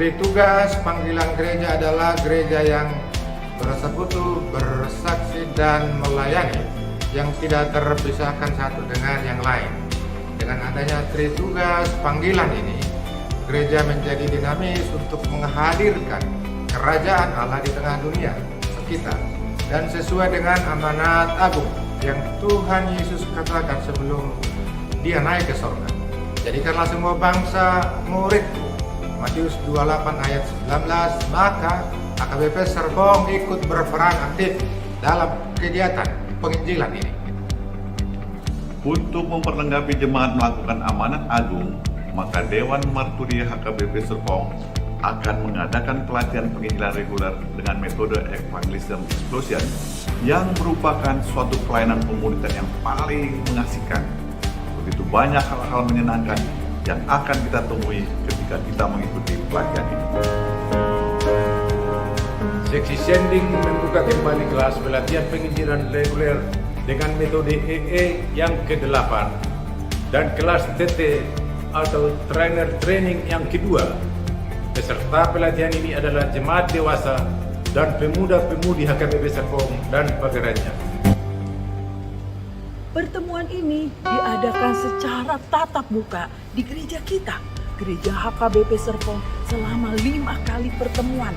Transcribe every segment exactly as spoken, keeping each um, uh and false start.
Tugas panggilan gereja adalah gereja yang bersekutu, bersaksi, dan melayani, yang tidak terpisahkan satu dengan yang lain. Dengan adanya tritugas panggilan ini, gereja menjadi dinamis untuk menghadirkan kerajaan Allah di tengah dunia sekitar dan sesuai dengan amanat agung yang Tuhan Yesus katakan sebelum Dia naik ke sorga. "Jadikanlah semua bangsa muridku." Matius dua puluh delapan ayat sembilan belas, maka H K B P Serpong ikut berperan aktif dalam kegiatan penginjilan ini. Untuk memperlengkapi jemaat melakukan amanat agung, maka Dewan Marturia H K B P Serpong akan mengadakan pelatihan penginjilan reguler dengan metode Evangelism Explosion, yang merupakan suatu pelayanan komunitas yang paling mengasihkan. Begitu banyak hal-hal menyenangkan yang akan kita temui ketika kita mengikuti pelatihan ini. Seksi Sending membuka kembali kelas pelatihan penginjilan reguler dengan metode E E yang kedelapan dan kelas T T atau Trainer Training yang kedua. Peserta pelatihan ini adalah jemaat dewasa dan pemuda-pemudi H K B P Serpong dan pagerannya. Pertemuan ini diadakan secara tatap muka di gereja kita, Gereja H K B P Serpong, selama lima kali pertemuan,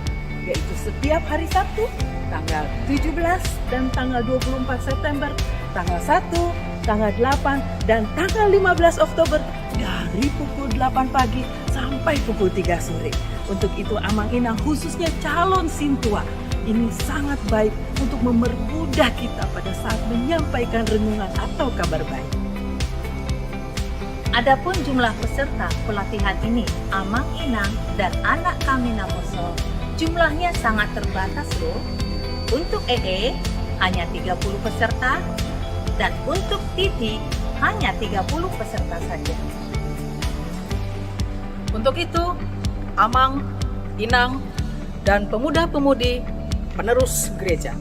yaitu setiap hari Sabtu, tanggal tujuh belas dan tanggal dua puluh empat September, tanggal satu, tanggal delapan, dan tanggal lima belas Oktober, dari pukul delapan pagi sampai pukul tiga sore. Untuk itu, Amang Inang, khususnya calon sintua, ini sangat baik untuk mempermudah kita pada saat menyampaikan renungan atau kabar baik. Adapun jumlah peserta pelatihan ini, Amang Inang dan anak kami naposo, jumlahnya sangat terbatas, loh. Untuk E E hanya tiga puluh peserta, dan untuk T T hanya tiga puluh peserta saja. Untuk itu, Amang, Inang, dan pemuda-pemudi penerus gereja,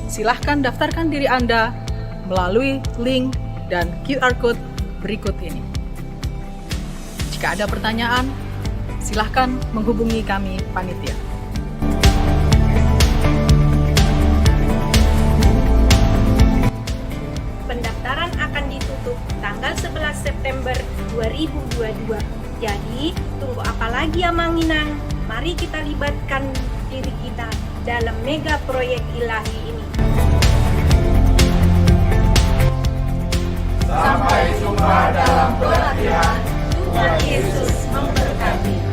silahkan daftarkan diri Anda melalui link dan Q R code berikut ini. Jika ada pertanyaan, silahkan menghubungi kami panitia. Pendaftaran akan ditutup tanggal sebelas September dua ribu dua puluh dua. Jadi, tunggu apa lagi, Amang Inang? Mari kita libatkan diri kita dalam mega proyek ilahi ini. Sampai jumpa dalam pelatihan. Tuhan Yesus memberkati.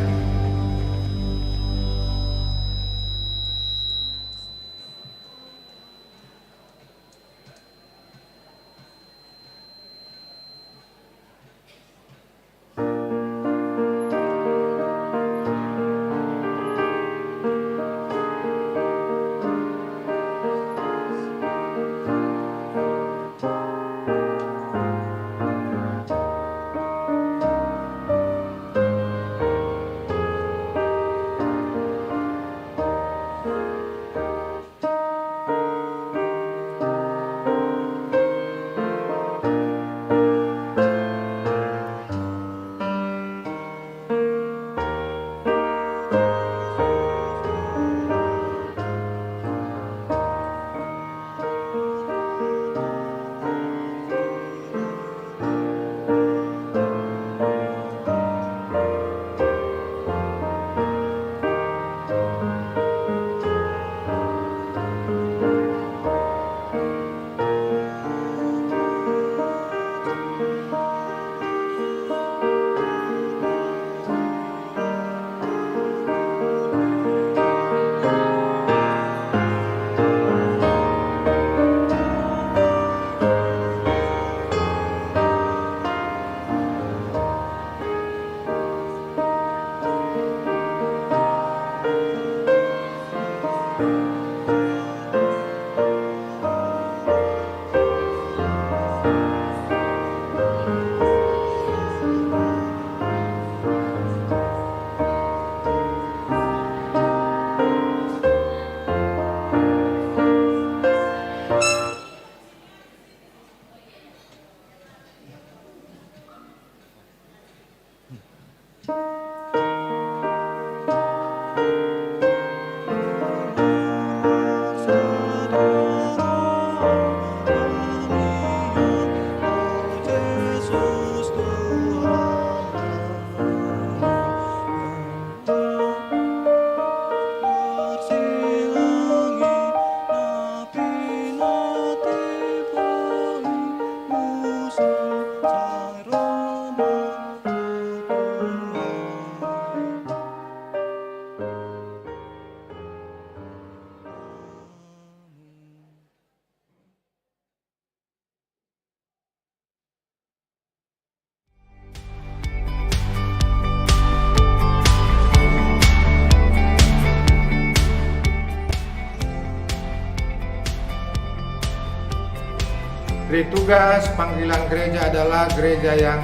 Tritugas panggilan gereja adalah gereja yang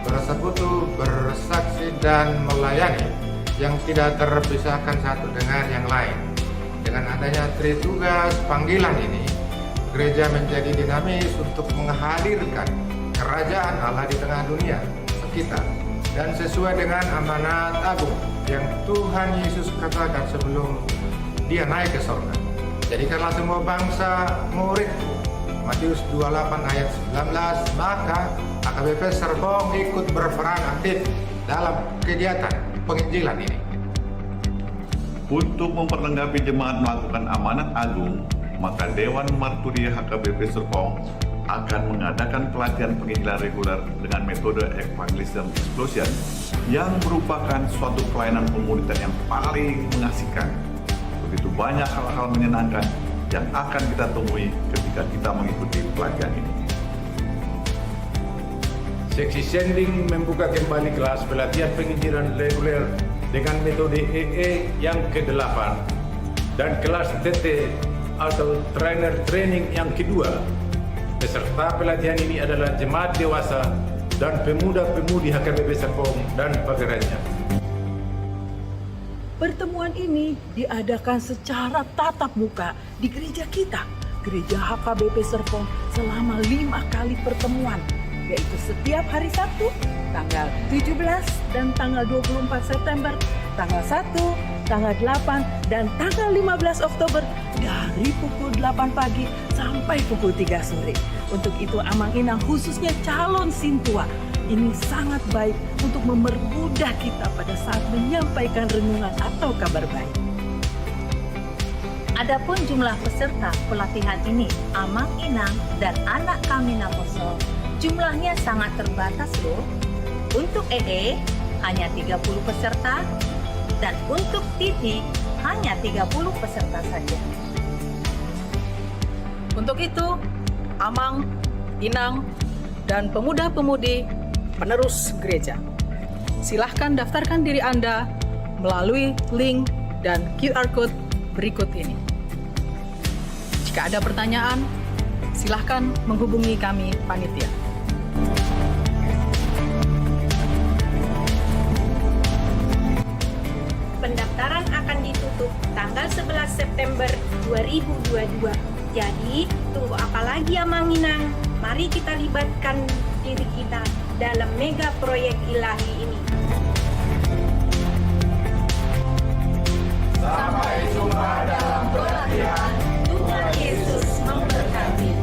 bersekutu, bersaksi, dan melayani, yang tidak terpisahkan satu dengan yang lain. Dengan adanya tritugas panggilan ini, gereja menjadi dinamis untuk menghadirkan kerajaan Allah di tengah dunia sekitar dan sesuai dengan amanat agung yang Tuhan Yesus katakan sebelum Dia naik ke sorga. "Jadikanlah semua bangsa muridku." Matius dua puluh delapan ayat sembilan belas. Maka H K B P Serpong ikut berperan aktif dalam kegiatan penginjilan ini. Untuk memperlengkapi jemaat melakukan amanat agung, maka Dewan Marturia H K B P Serpong akan mengadakan pelatihan penginjilan reguler dengan metode Evangelism Explosion, yang merupakan suatu pelayanan komunitas yang paling mengasihkan. Begitu banyak hal-hal menyenangkan yang akan kita temui ketika kita mengikuti pelatihan ini. Seksi Sending membuka kembali kelas pelatihan penginjilan reguler dengan metode E E yang kedelapan dan kelas T T atau Trainer Training yang kedua. Peserta pelatihan ini adalah jemaat dewasa dan pemuda-pemudi H K B P Serpong dan pagerannya. Pertemuan ini diadakan secara tatap muka di gereja kita, Gereja H K B P Serpong, selama lima kali pertemuan, yaitu setiap hari Sabtu, tanggal tujuh belas dan tanggal dua puluh empat September, tanggal satu, tanggal delapan, dan tanggal lima belas Oktober, dari pukul delapan pagi sampai pukul tiga sore. Untuk itu, Amang Inang, khususnya calon sintua, ini sangat baik untuk mempermudah kita pada saat menyampaikan renungan atau kabar baik. Adapun jumlah peserta pelatihan ini, Amang Inang dan anak kami naposo, jumlahnya sangat terbatas, loh. Untuk E E hanya tiga puluh peserta dan untuk T T hanya tiga puluh peserta saja. Untuk itu, Amang, Inang, dan pemuda-pemudi penerus gereja, silahkan daftarkan diri Anda melalui link dan Q R code berikut ini. Jika ada pertanyaan, silahkan menghubungi kami panitia. Pendaftaran akan ditutup tanggal sebelas September dua ribu dua dua. Jadi, tunggu apa lagi, Amang Inang? Mari kita libatkan diri kita dalam mega proyek ilahi ini. Sampai jumpa dalam pelatihan. Tuhan Yesus memberkati.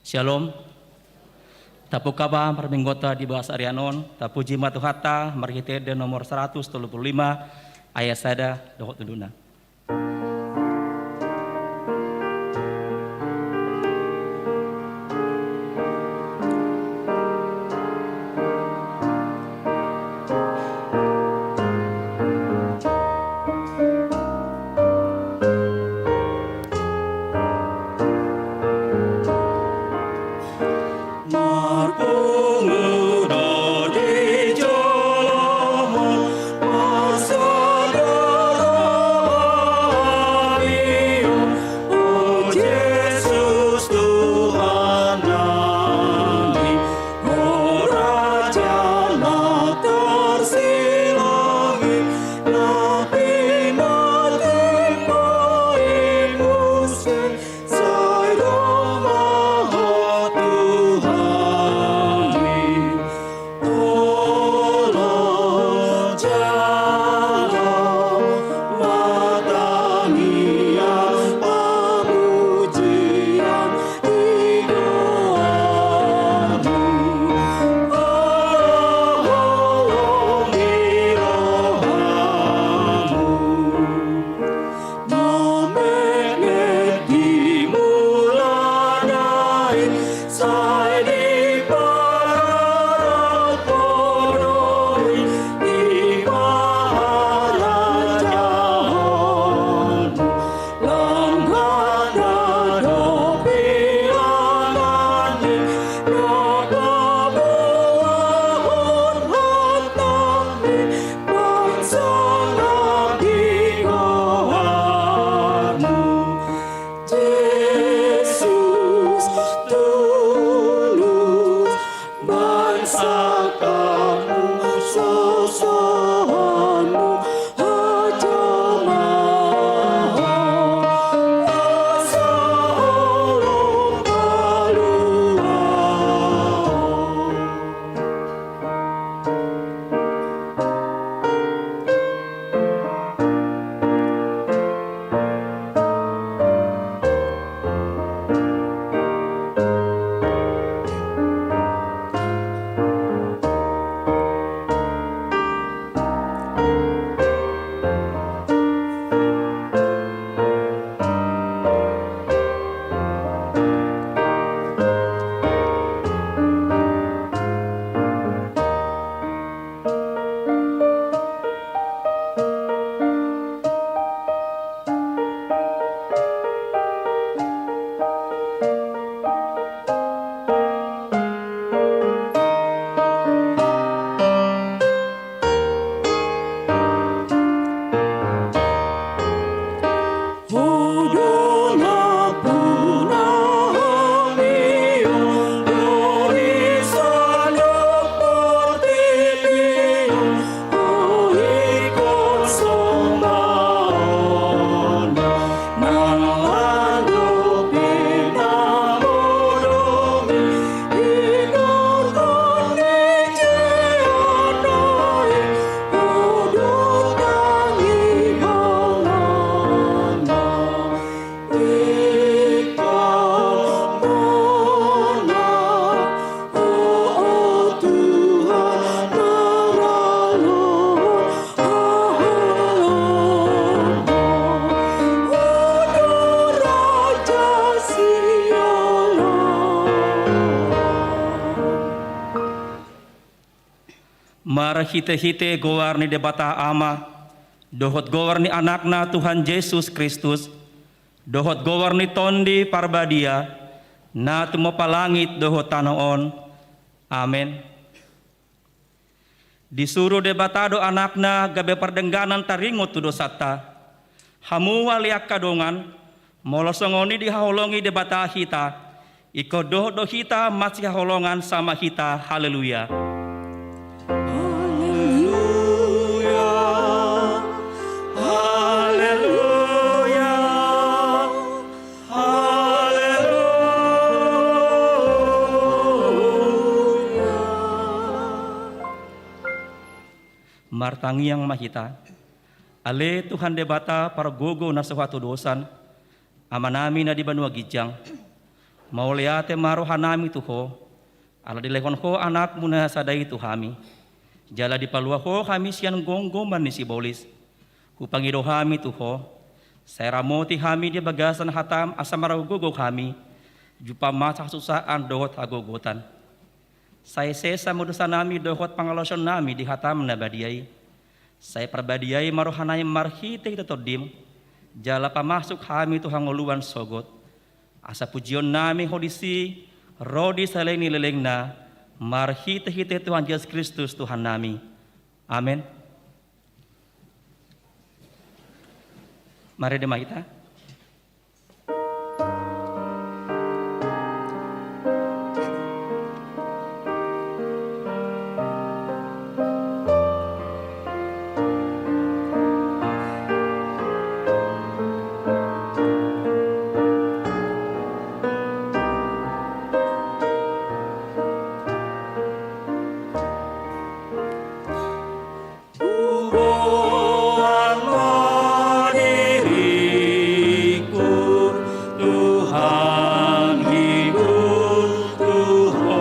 Syalom. Tapuka ba marmingguta di bagasan ari on, tapuji ma Tuhanta marhite ende nomor saratus tolu pulu lima ayat sada dohot tunduna. Marhitehite goar ni Debata Ama dohot goar ni Anakna Tuhan Jesus Kristus dohot goar ni Tondi Parbadia, na tumompa langit dohot tano on. Amen. Disuru Debata do Anakna gabe pardengganan taringot tu dosanta. Hamu ale angka dongan, molo songon i dihaholongi Debata hita, ingkon dohot do hita masihaholongan sama hita. Haleluya. Haleluya. Haleluya. Haleluya. Martangiang ma hita. Ale Tuhan Debata pargogo na so hatudosan, Amanami na di banua ginjang, Mauliate ma rohanami tu Ho, ala dilehon Ho Anakmu na sada i tu hami, jala dipalua Ho hami sian gomgoman ni sibolis. Hupangido hami tu Ho, sai ramoti hami di bagasan hataM asa margogo hami, jumpang masa hasusaan dohot hagogotan. Sai sesa ma dosanami dohot pangalaosionnami di hataM na badia i. Sai parbadiai ma rohanami marhitehite TondiM, jala pamasuk hami tu hangoluan sogot. Asa pujionnami Ho disi, ro di saleleng ni lelengna, marhitehite Tuhan Jesus Kristus Tuhannami. Amen. Marende ma hita. Huboan ma diringku, Tuhan, hidup tu Ho.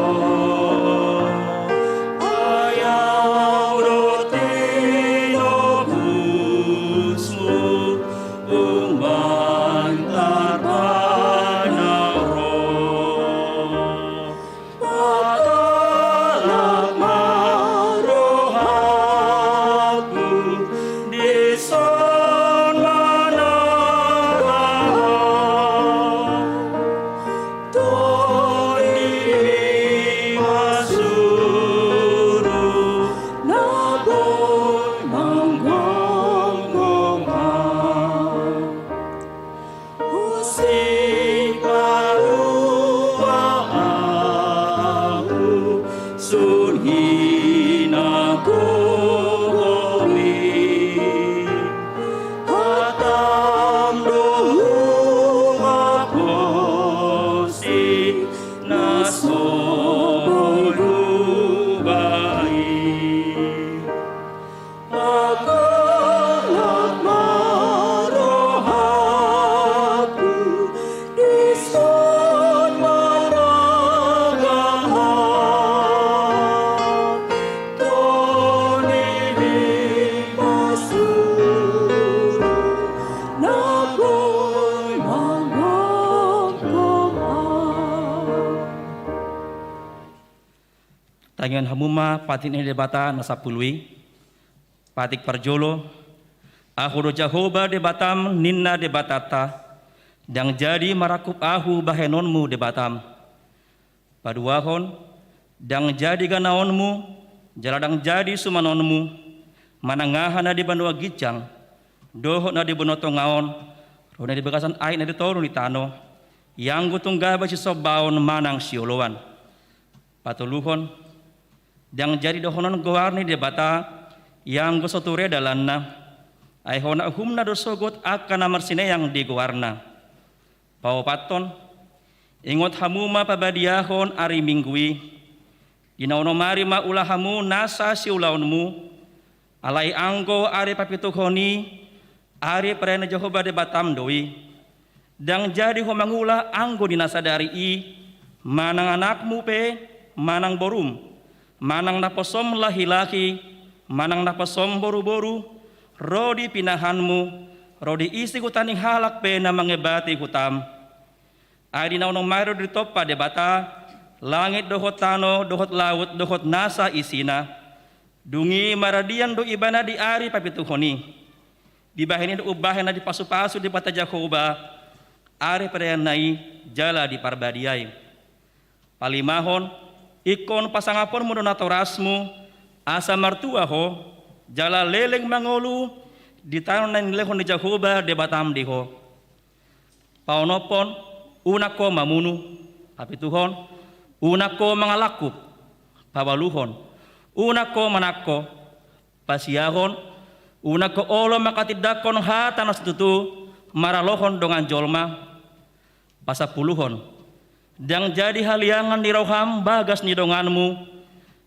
Ayau dohot tinobusMu, umbahen tarbana ro. Patalap ma rohangku, dison ma na ra. Tondimi ma suru na boi manggomgom Ho. Usik ma rua ahu sun hinagogoMi. HataM do huhaposi na so boi hubahen. Patalap ma rohangku, dison ma na ra. Tondimi ma suru na boi manggomgom Ho. Tangihon hamu ma patik ni Debata na sampulu i. Patik parjolo. Ahu do Jahowa Debatam, ninna Debatanta, ndang jadi marangkup ahu bahenonmu Debatam. Paduahon, ndang jadi ganaonmu, jala ndang jadi sumanonmu, manang aha na di banua ginjang, dohot na di banua tonga on, dohot na di bagasan aek na di toru ni tano, ianggo tung gabe sisombaon manang sioloan. Patoluhon, ndang jadi dohonon goar ni Debata, ianggo so ture dalanna, ai hona uhumna do sogot angka na marsineang di goarna. Paopathon, ingot hamu ma pabadiahon ari Minggu i, di na onom ari ma ula hamu nasa siulaonmu, alai anggo ari papituhon i, ari pardaean ni Jahowa Debatam do i. Ndang jadi ho mangula anggo di na sadari i, manang anakmu pe, manang borum, manang naposom lahilahi, manang naposom boruboru, ro di pinahanmu, ro di isi huta ni halak pe na mangebati hutam. Ai di na onom ari do ditompa Debata langit dohot tano dohot laut dohot nasa isina. Dung i maradian do ibana di ari papituhon i. Dibahen i do umbahen na dipasupasu Debata Jahowa ari pardaeanna i jala diparbadiai. Palimahon, ingkon pasangaponmu do natorasmu, asa martua ho, jala leleng mangolu di tano na nilehon ni Jahowa Debatam di ho. Paonomhon, unang ho mamunu. Papituhon, unang ho mangalangkup. Paualuhon, unang ho manangko. Pasiahon, unang ho olo manghatindanghon hata na so tutu maralohon dongan jolma. Pasampuluhon, ndang jadi haliangan ni roham bagas ni donganmu,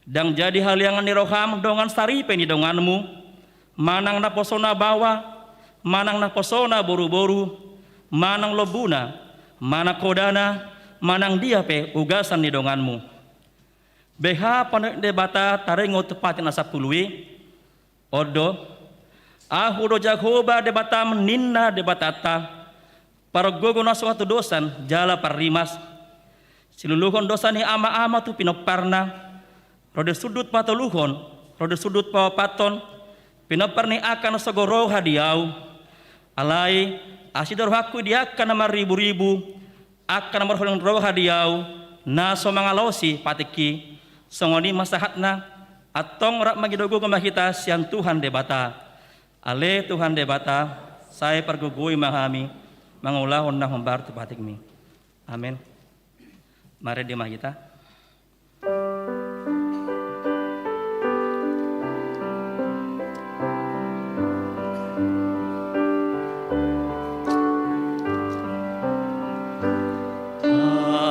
ndang jadi haliangan ni roham dongan saripe ni donganmu, manang naposona baoa, manang naposona boruboru, manang lombuna, manang hodana, manang dia pe ugasan ni donganmu. Beha panoit ni Debata taringot tu patik na sampulu i? On do: Ahu do Jahowa Debatam, ninna Debatanta, pargogo na so hatudosan jala parrimas. Siluluhon dosa ni amaama tu pinomparna, ro di sundut patoluhon, ro di sundut paopathon, pinompar ni angka na sogo roha di ahu. Alai asi do rohangku di angka na marriburibu, angka na marholong roha di ahu, na so mangalaosi patikki. Songon i ma sahatna, antong rap mangido gogo ma hita sian Tuhan Debata. Ale Tuhan Debata, sai pargogoi ma hami mangulahon na hombar tu patikmi. Amen. Marende ma hita.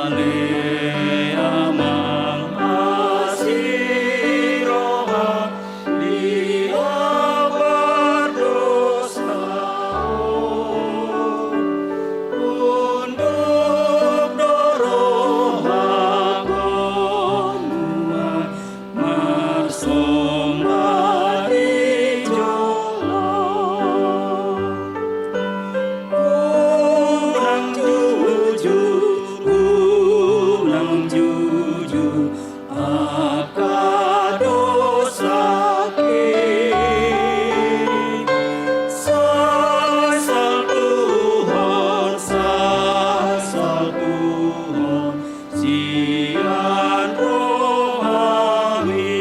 Ale Amang asi roham, dia pardosa on, unduk do rohangku nuaeng marsomba di jolom. Unang jujur, unang jujur angka dosangki. Sai salpuhon, sai salpuhon sian rohami.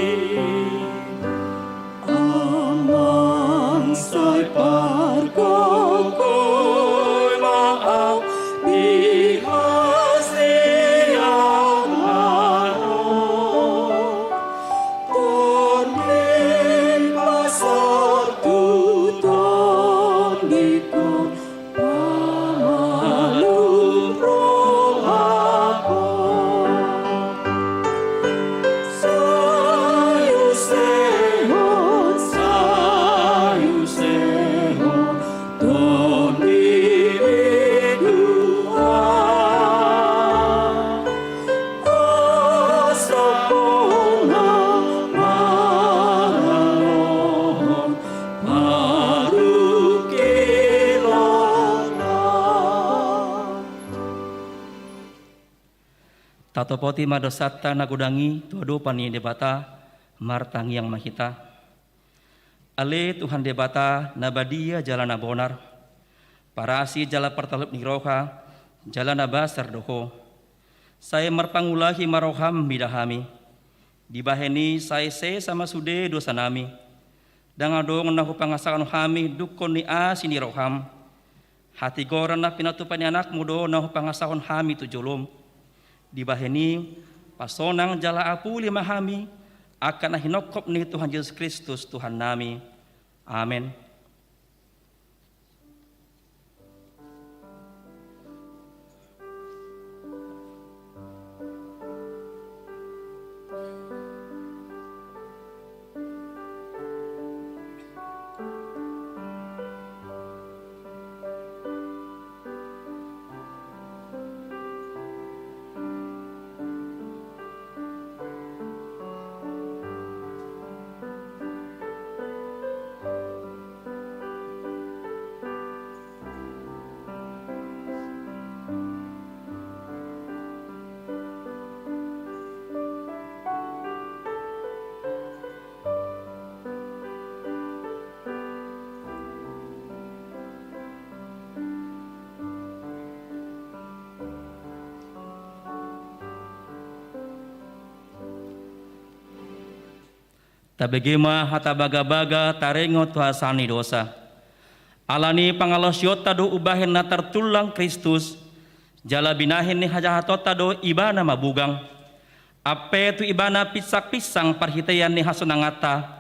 Amang sai pargogoi ma ahu di hasiangan on. Tondim ma sahat tu tondingkon, pamalum rohangkon. Sai usehon, sai usehon tondim i Tuhan. Asa hona maralohon parungkilon. Tatopoti ma dosanta na godang i tu adopan ni Debata, martangiang ma hita. Ale Tuhan Debata na badia jala na bonar, parasi jala partalup ni roha, jala na basar do Ho. Sai marpangulahi ma roham mida hami. Dibahen i sai sesa ma sude dosanami. Ndang adong na hupangasahon hami dungkon ni asi ni roham. Hatigoran na pinatupa ni anakmu do na hupangasahon hami tu jolom. Dibahen i, pasonang jala apuli ma hami, angka na hinongkop ni Tuhan Jesus Kristus Tuhannami. Amen. Tabege ma hata bagabaga taringot tu hasesaan ni dosa. Ala ni pangalaosionta do umbahen na tartullang Kristus, jala binahen ni hajahatonta do Ibana mabugang. Ampe tu Ibana pinsangpinsang parhitean ni hasonanganta,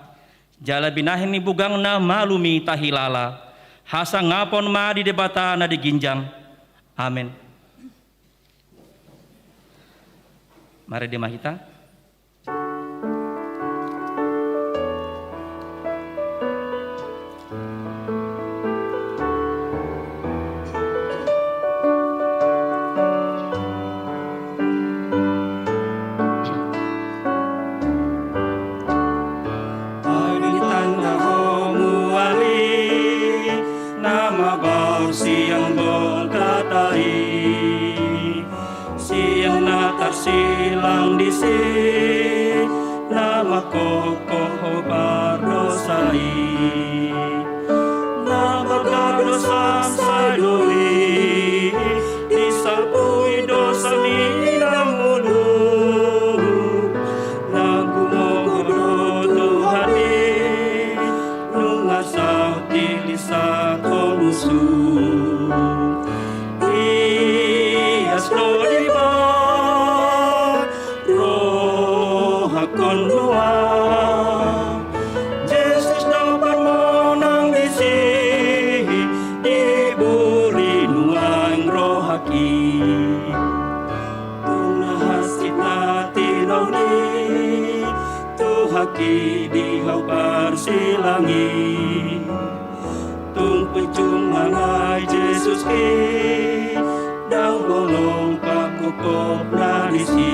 jala binahen ni bugangna malum i tahilala hasangapon ma di Debata na di ginjang. Amen. Marende ma hita. Silang disi na mangkophop pardosa i, na pardosa sai do i, disapui dosa ni na mulu, na gumogo do Tuhan i, nunga saut dilishon musu. Ias do diba rohangkon nuaeng, Jesus do parmonang disi, diburi nuaeng rohangki. Tung na hansit na tinodohon i Tuhanki di hau parsilang i. Tung punjung ma nai Jesuski, ndang bolong pangkophopna disi.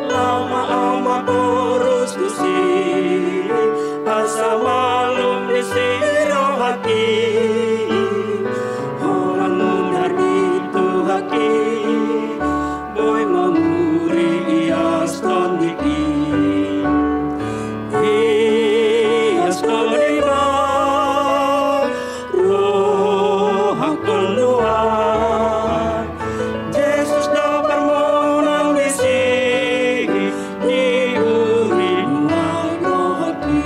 Laho ma au mamboru tusi, asa malum disi rohangki. Holan mudar di Tuhanki, boi mamuri ias tondingki. Ias do diba rohangkon nuaeng, Jesus do parmonang disi, diburi nuaeng rohangki.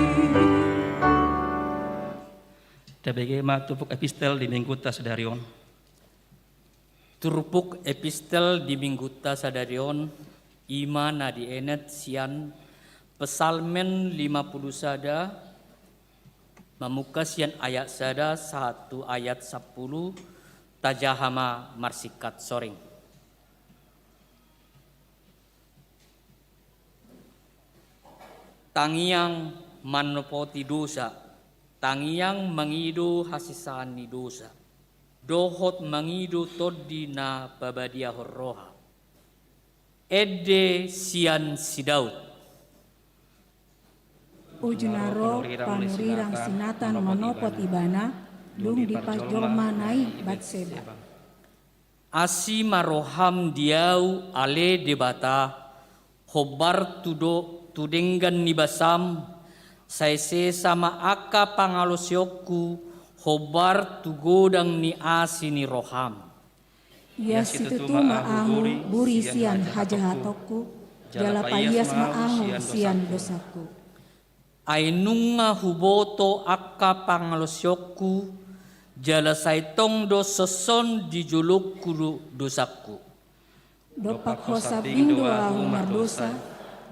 Tabege ma turpuk epistel di mingguta sadari on. Turpuk epistel di mingguta sadari on, i ma na dienet sian Psalmen lima pulu sada, mamungka sian ayat sada sahat tu ayat sampulu, tajaha ma marsingkat soring. Tangiang manopoti dosa, tangiang mangido hasesaan ni dosa, dohot mangido tondi na pabadiahon roha. Ende sian si Daud. Uju na ro panurirang si Natan manopot ibana, dung diparjolo ma na i Batseba. Asi ma roham di ahu ale Debata, hombar tu do, tu denggan ni basam, sai sesa ma angka pangalaosionku, hombar tu godang ni asi ni roham. Ias situtu ma ahu buri sian hajahatonku, jala paias ma ahu sian dosangku. Ai nunga huboto angka pangalaosionku, jala sai tong do songon on di jolongku do dosangku. Dompak ho sambing do ahu mardosa,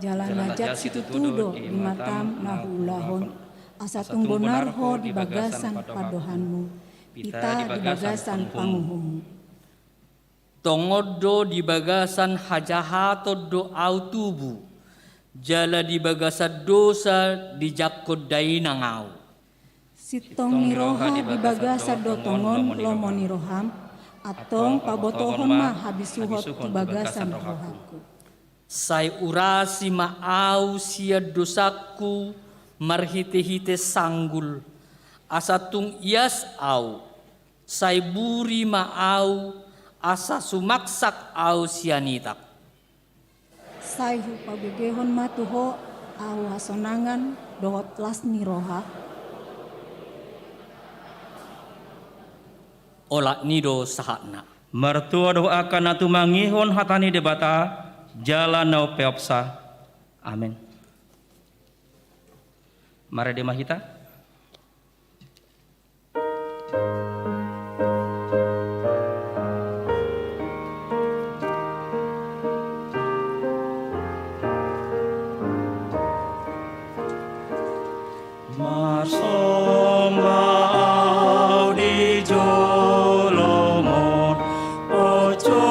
jala na jat situtu do di matam na huulahon, asa tung bonar ho di bagasan pandohanmu, pita di bagasan panguhummu. Tongon do di bagasan hajahaton do ahu tubu, jala di bagasan dosa dijangkon dainang ahu. Sintong ni roha di bagasan do tongon lomo ni roham, antong pabotohon ma habisuhon tu bagasan rohangku. Sai urasi ma ahu sian dosangku marhitehite sanggul, asa tung ias ahu. Sai buri ma ahu, asa sumaksak ahu sian itak. Sai hupabegehon ma tu ho ahu hasonangan dohot las ni roha. Olat ni do sahatna. Martua do angka na tumangihon hata ni Debata, jala na umpeopsa. Amen. Marende ma hita. Marsomba ahu di jolom on, ojo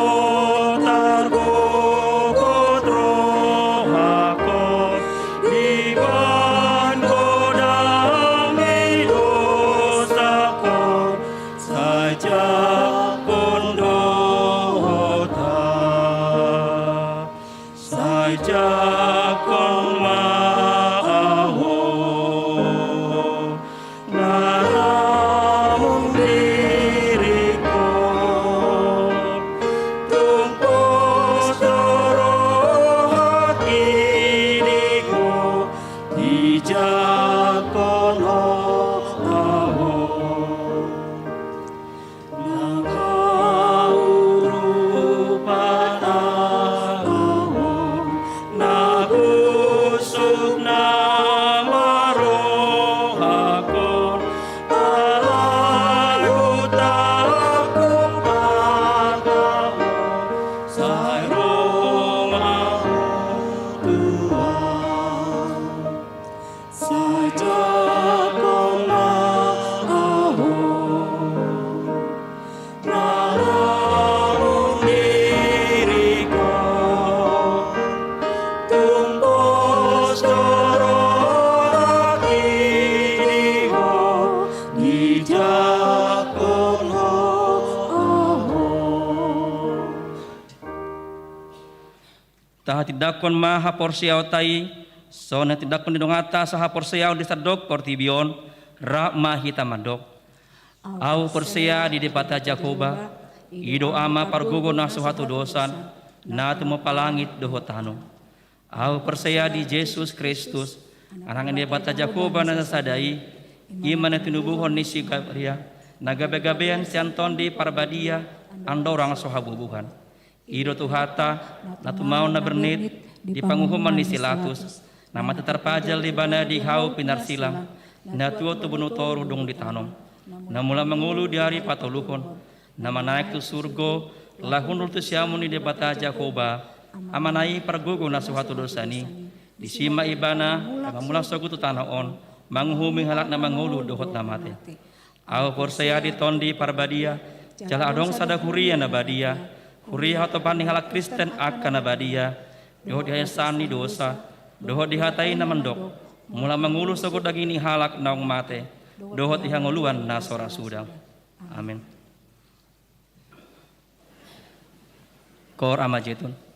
targogot rohangkon dibahen godang Tahatindangkon ma haporseaonta i, songon na tinindangkon ni donganta sahaporseaon di sandok portibi on, rap ma hita mandok. Ahu porsea di Debata Jahowa, i do Ama pargogo na so hatudosan, na tumompa langit dohot tano. Ahu porsea di Jesus Kristus, Anak ni Debata Jahowa na sasada i, i ma na tinubuhon ni si Maria, na gabegabean sian Tondi Parbadia, andorang so habubuhan. I do Tuhanta, na tumaon na bernit di panguhuman ni si Latus, na mate tarpajal Ibana di hau pinarsilang, na tuat tu boru Toru dung ditanom, na mulak mangolu di ari patoluhon, na manaek tu surgo, laho hundul tu siamun ni Debata Jahowa, Amana i pargogo na so hatudosan i. Disi ma Ibana, na mulak sogot tu tano on, manguhumi halak na mangolu dohot na mate. Ahu porsea di Tondi Parbadia, jala adong sada huria na badia, huria hatopan ni halak Kristen angka na badia, dohot di haesaan ni dosa, dohot di hata i na mandok, mulak mangolu sogot daging ni halak naung mate, dohot di hangoluan na so ra suda. Amen. Koor Ama Jetun.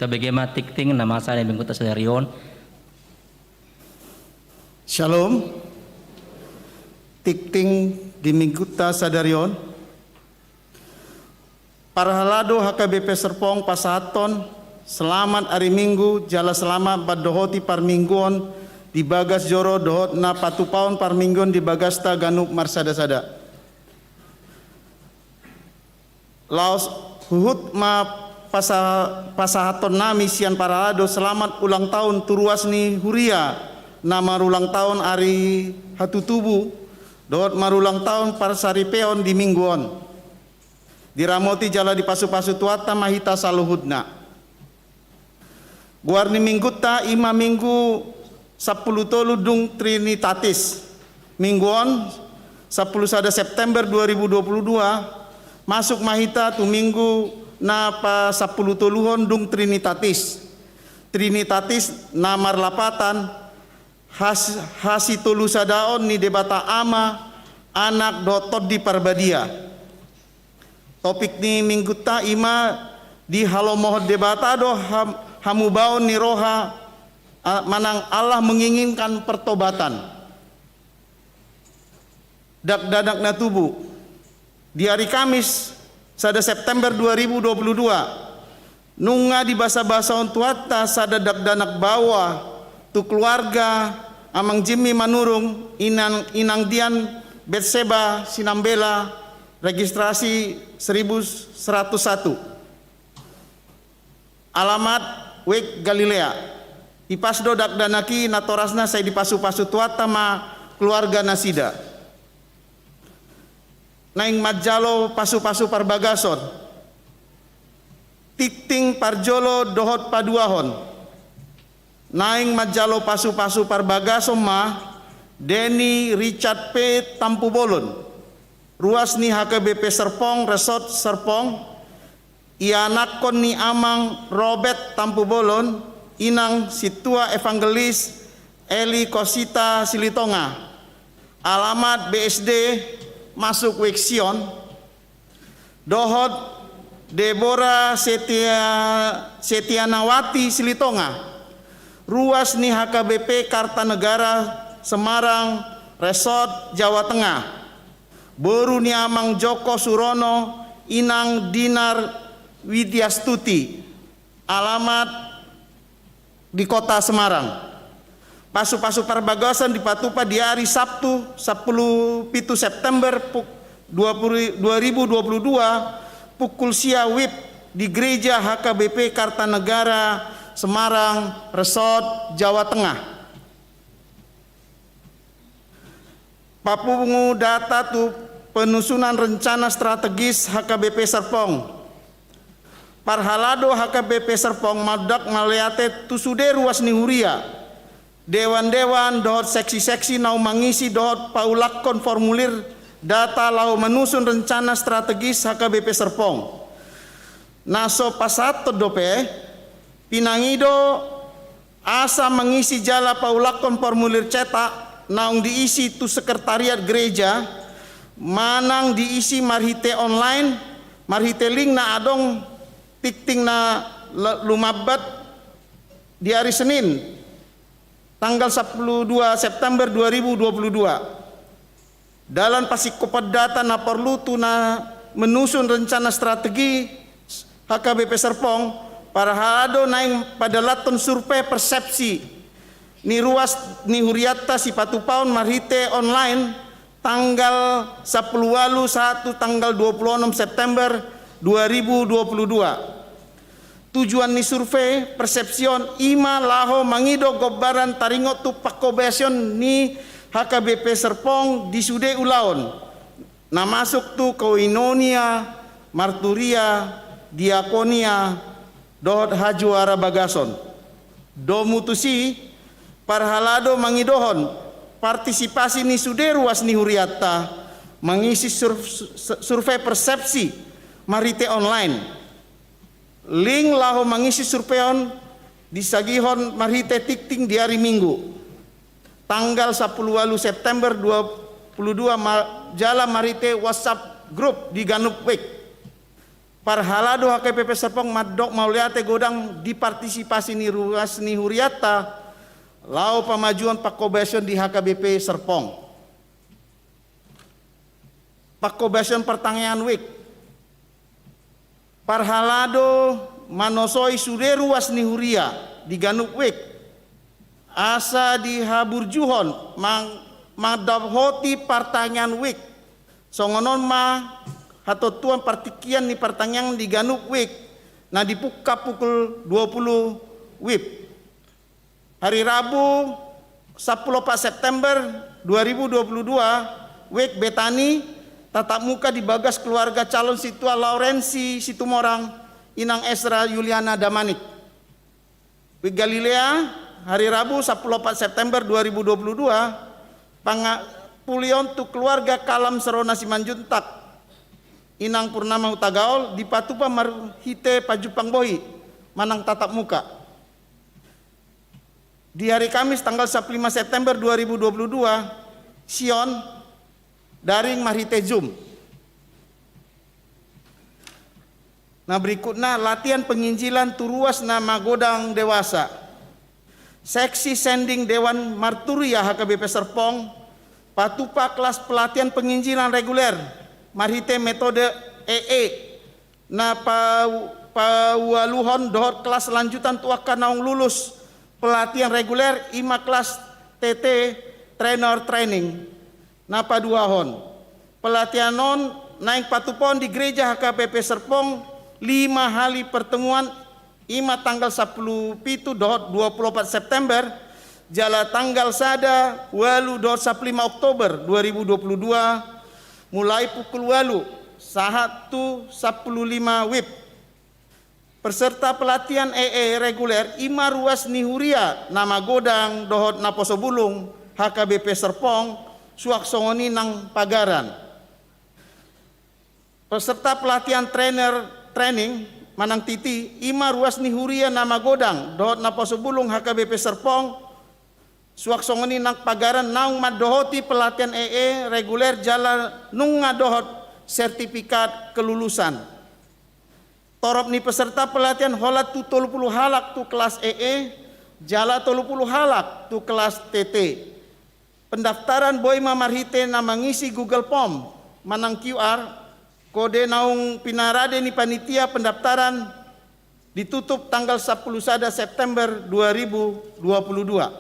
Tabege ma tingting na masa di mingguta sadari on. Shalom. Tingting di mingguta sadari on. Parhalado H K B P Serpong pasahathon selamat ari Minggu jala selamat mandohoti parmingguon di bagas joro dohot na patupahon parmingguon di bagasta ganup marsada-sada. Laos huhut ma pasa-, pasahaton nami sian parhalado selamat ulang tahun tu ruas ni huria na marulang tahun ari hatutubu dohot marulang tahun parsaripeon di minggu on. Diramoti jala dipasupasu Tuhanta ma hita saluhutna. Goar ni mingguta i ma Minggu sampulu tolu dung Trinitatis. Minggu on, sampulu sada September dua ribu dua puluh dua, masuk ma hita tu Minggu na pasampulu toluhon dung Trinitatis. Trinitatis na marlapatan has-, hasitolusadaon ni Debata Ama, Anak dohot Tondi Parbadia. Topik ni mingguta i ma dihalomohon Debata do ham-, hamubaon ni roha, a, manang Allah menginginkan pertobatan. Dakdanak na tubu. Di ari Kamis, sada September dua ribu dua puluh dua, nunga dibasabasahon Tuhanta sada dakdanak baoa tu keluarga Amang Jimmy Manurung, inang, inang Dian Betseba Sinambela, registrasi seribu seratus satu. Alamat Wake Galilea. Ipas do dakdanak i natorasna sai dipasupasu Tuhanta ma keluarga nasida. Naeng manjalo pasupasu parbagason. Tingting parjolo dohot paduahon. Naeng manjalo pasupasu parbagason ma Denny Richard P. Tampubolon, ruas ni H K B P Serpong, Resort Serpong, ianakhon ni Amang Robert Tampubolon, Inang Sintua Evangelis Eli Kosita Silitonga, alamat B S D Masuk Wake Sion, dohot Debora Setia-, Setianawati Silitonga, ruas ni H K B P Kartanegara, Semarang, Resort Jawa Tengah, boru ni Amang Joko Surono, Inang Dinar Widiastuti, alamat di Kota Semarang. Pasupasu parbagason dipatupa di ari Sabtu, sampulu pitu September, puk-, dua puluh, dua ribu dua puluh dua, pukul sia wib di Gereja H K B P Kartanegara, Semarang, Resort Jawa Tengah. Papungu data tu penyusunan rencana strategis H K B P Serpong. Parhalado H K B P Serpong mandok mauliate tu sude ruas ni huria, dewan-dewan dohot seksi-seksi naung mangisi dohot paulakhon formulir data laho manusun rencana strategis H K B P Serpong. Na so pasahathon dope, pinangido asa mangisi jala paulakhon formulir cetak naung diisi tu sekretariat gereja, manang diisi marhite online, marhite link na adong tingting na le-, lumambat di ari Senin, tanggal sampulu dua September dua ribu dua puluh dua. Dalan pasingkopan data na porlu tu na menusun rencana strategi H K B P Serpong, parhalado naeng padalathon survei persepsi ni ruas ni hurianta sipatupaon marhite online tanggal sampulu ualu sahat tu tanggal dua puluh onom September dua ribu dua puluh dua. Tujuan ni survei persepsi on i ma laho mangido gombaran taringot tu panghobasion ni H K B P Serpong di sude ulaon, na masuk tu koinonia, marturia, diakonia, dohot hajuara bagason. Domu tusi, parhalado mangidohon partisipasi ni sude ruas ni hurianta mangisi sur-, su-, survei persepsi marhite online. Link laho mangisi survei on disagihon marhite tingting di ari Minggu, tanggal sampulu ualu September dua puluh dua ma-, jala marhite WhatsApp grup di ganup wik. Parhalado H K B P Serpong mandok mauliate godang di partisipasi ni ruas ni hurianta laho pamajuon pangkobasion di H K B P Serpong. Pangkobasion partangiangan wijk. Parhalado manosoi sude ruas ni huria di ganup wijk asa dihaburjuhon mang-, mandapothon partangiangan wijk. Songon on ma hatontuan partingkian ni partangiangan di ganup wijk na dipungka pukul dua puluh wib. Hari Rabu, sampulu opat September dua ribu dua puluh dua, wijk Betani tatap muka di bagas keluarga calon sintua Laurensi Situmorang, inang Esra Yuliana Damanik. Wijk Galilea, hari Rabu, sampulu opat September dua ribu dua puluh dua, pangapulion tu keluarga Kalam Serona Simanjuntak, inang Purnama Hutagaol, dipatupa marhite pajumpang bohi manang tatap muka. Di hari Kamis tanggal sampulu lima September dua ribu dua puluh dua, sion, daring marhite Zoom. Na berikutna, latihan penginjilan tu ruas na magodang dewasa. Seksi sending Dewan Marturia H K B P Serpong patupa kelas pelatihan penginjilan reguler marhite metode E E na pa-, paualuhon dohot kelas lanjutan tu angka naung lulus pelatihan reguler, i ma kelas T T, trainer training. Na paduahon, pelatihan on naeng patupaon di Gereja H K B P Serpong lima hali pertemuan, i ma tanggal sampulu pitu dohot dua puluh opat September, jala tanggal sada, ualu dohot sampulu lima Oktober dua ribu dua puluh dua, mulai pukul ualu sahat tu sampulu lima wib. Peserta pelatihan E E reguler i ma ruas ni huria na magodang dohot naposo bulung H K B P Serpong, suang songon i nang pagaran. Peserta pelatihan trainer training manang T T i ma ruas ni huria na magodang dohot naposo bulung H K B P Serpong, suang songon i nang pagaran naung mandohoti pelatihan E E reguler jala nunga dohot sertifikat kelulusan. Torop ni peserta pelatihan holan tu tolu puluh halak tu kelas E E, jala tolu puluh halak tu kelas T T. Pendaftaran boi ma marhite na mangisi Google Form manang Q R, kode naung pinarade ni panitia pendaftaran, ditutup tanggal sampulu sada September dua ribu dua puluh dua.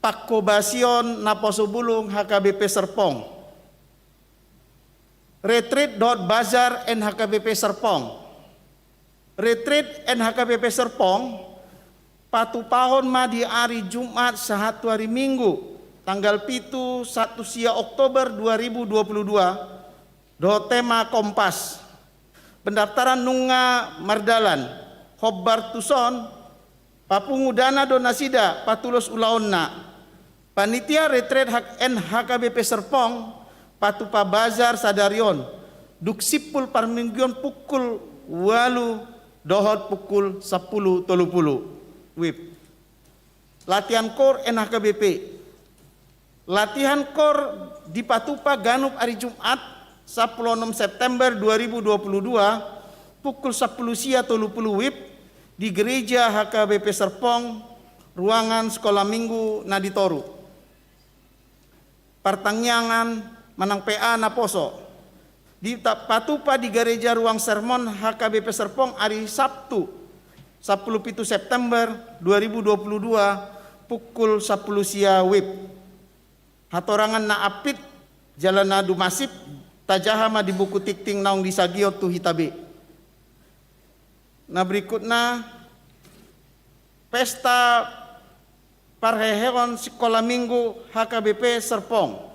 Pangkobasion naposo bulung H K B P Serpong. Retreat dohot bazar N H K B P Serpong. Retreat N H K B P Serpong patupahon ma di ari Jumat sahat tu ari Minggu, tanggal pitu sahat tu sia Oktober dua ribu dua puluh dua, dohot tema Kompas. Pendaftaran nunga mardalan, hombar tuson papungu dana do nasida patulos ulaonna. Panitia retreat H-, N H K B P Serpong patupa bazar sadari on, dung simpul parmingguon pukul ualu dohot pukul sampulu tolu pulu wib. Latihan koor N H K B P. Latihan koor dipatupa ganup ari Jumat, sampulu onom September dua ribu dua puluh dua, pukul sampulu sia tolu pulu wib, di Gereja H K B P Serpong, ruangan Sekolah Minggu na di toru. Partangiangan manang P A naposo. Dipatupa di Gareja Ruang Sermon H K B P Serpong ari Sabtu, sampulu pitu September dua ribu dua puluh dua, pukul sampulu sia wib. Hatorangan na ampit jala na dumasip tajaha ma di buku tingting naung disagihon tu hita be. Na berikutna, pesta parheheon Sikola Minggu H K B P Serpong.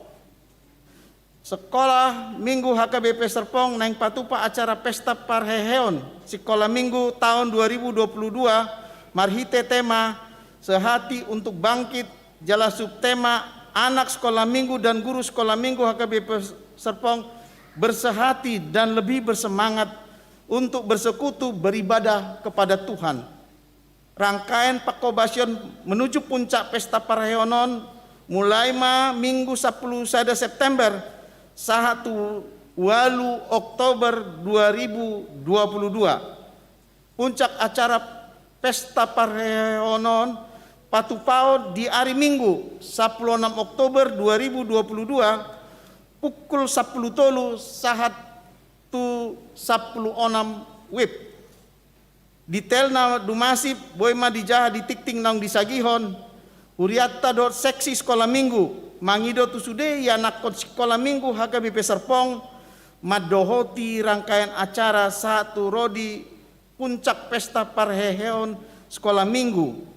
Sekolah Minggu H K B P Serpong naeng patupa acara pesta parheheon Sikola Minggu taon dua ribu dua puluh dua marhite tema Sehati untuk Bangkit, jala subtema Anak Sekolah Minggu dan Guru Sekolah Minggu H K B P Serpong bersehati dan lebih bersemangat untuk bersekutu beribadah kepada Tuhan. Rangkaian pangkobasion menuju puncak pesta parheheon on mulai ma Minggu sampulu sada September sahat tu ualu Oktober dua ribu dua puluh dua. Puncak acara pesta parheheon on patupaon di ari Minggu, sampulu onom Oktober dua ribu dua puluh dua, pukul sampulu tolu sahat tu sampulu onom WIB. Detailna dung masip boi ma dijaha di tingting naung disagihon hurianta dohot seksi Sekolah Minggu, mangido tu sude ianakhon Sekolah Minggu H K B P Serpong mandohoti rangkaian acara sahat tu ro di puncak pesta parheheon Sekolah Minggu.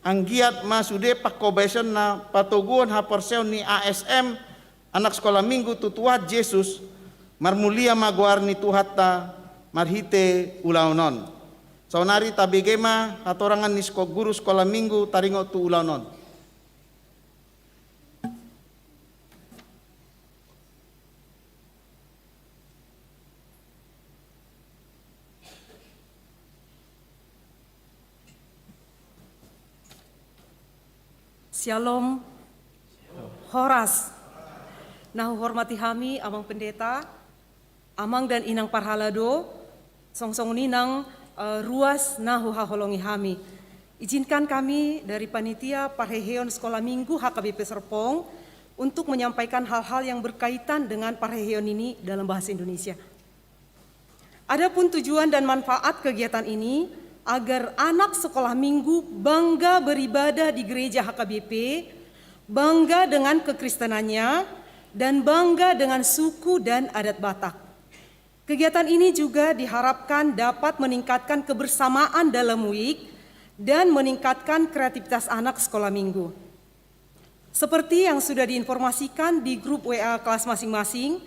Anggiat ma sude panghobasiononna patoguhon haporseaon ni A S M, anak Sekolah Minggu, tu Tuhan Jesus. Marmulia ma goar ni Tuhanta marhite ulaon on. Saonari tabege ma hatorangan ni seko-, guru Sekolah Minggu taringot tu ulaon on. Syalom. Horas. Na huhormati hami Amang Pendeta, Amang dan Inang Parhalado, songon i nang, eh, ruas na huhaholongi hami. Izinkan kami dari Panitia Parheheon Sekolah Minggu H K B P Serpong untuk menyampaikan hal-hal yang berkaitan dengan parheheon ini dalam bahasa Indonesia. Adapun tujuan dan manfaat kegiatan ini agar anak Sekolah Minggu bangga beribadah di gereja H K B P, bangga dengan kekristenannya, dan bangga dengan suku dan adat Batak. Kegiatan ini juga diharapkan dapat meningkatkan kebersamaan dalam WIK dan meningkatkan kreativitas anak Sekolah Minggu. Seperti yang sudah diinformasikan di grup W A kelas masing-masing,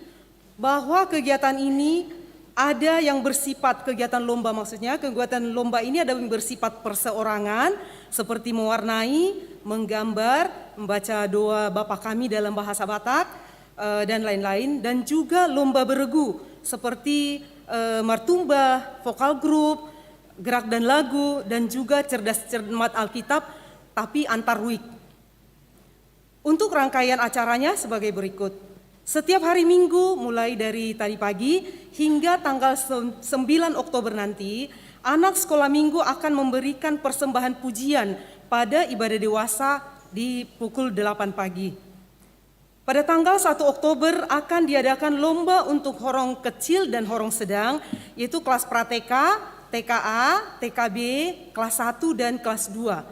bahwa kegiatan ini ada yang bersifat kegiatan lomba, maksudnya kegiatan lomba ini ada yang bersifat perseorangan, seperti mewarnai, menggambar, membaca doa Bapa Kami dalam bahasa Batak, eh, dan lain-lain, dan juga lomba beregu, seperti, eh, martumba, vokal grup, gerak dan lagu, dan juga cerdas cermat Alkitab, tapi antar WIK. Untuk rangkaian acaranya sebagai berikut. Setiap hari Minggu, mulai dari tadi pagi hingga tanggal sem-, sembilan Oktober nanti, anak Sekolah Minggu akan memberikan persembahan pujian pada ibadah dewasa di pukul delapan pagi. Pada tanggal satu Oktober akan diadakan lomba untuk horong kecil dan horong sedang, yaitu kelas pra-T K, T K A, T K B, kelas satu, dan kelas dua.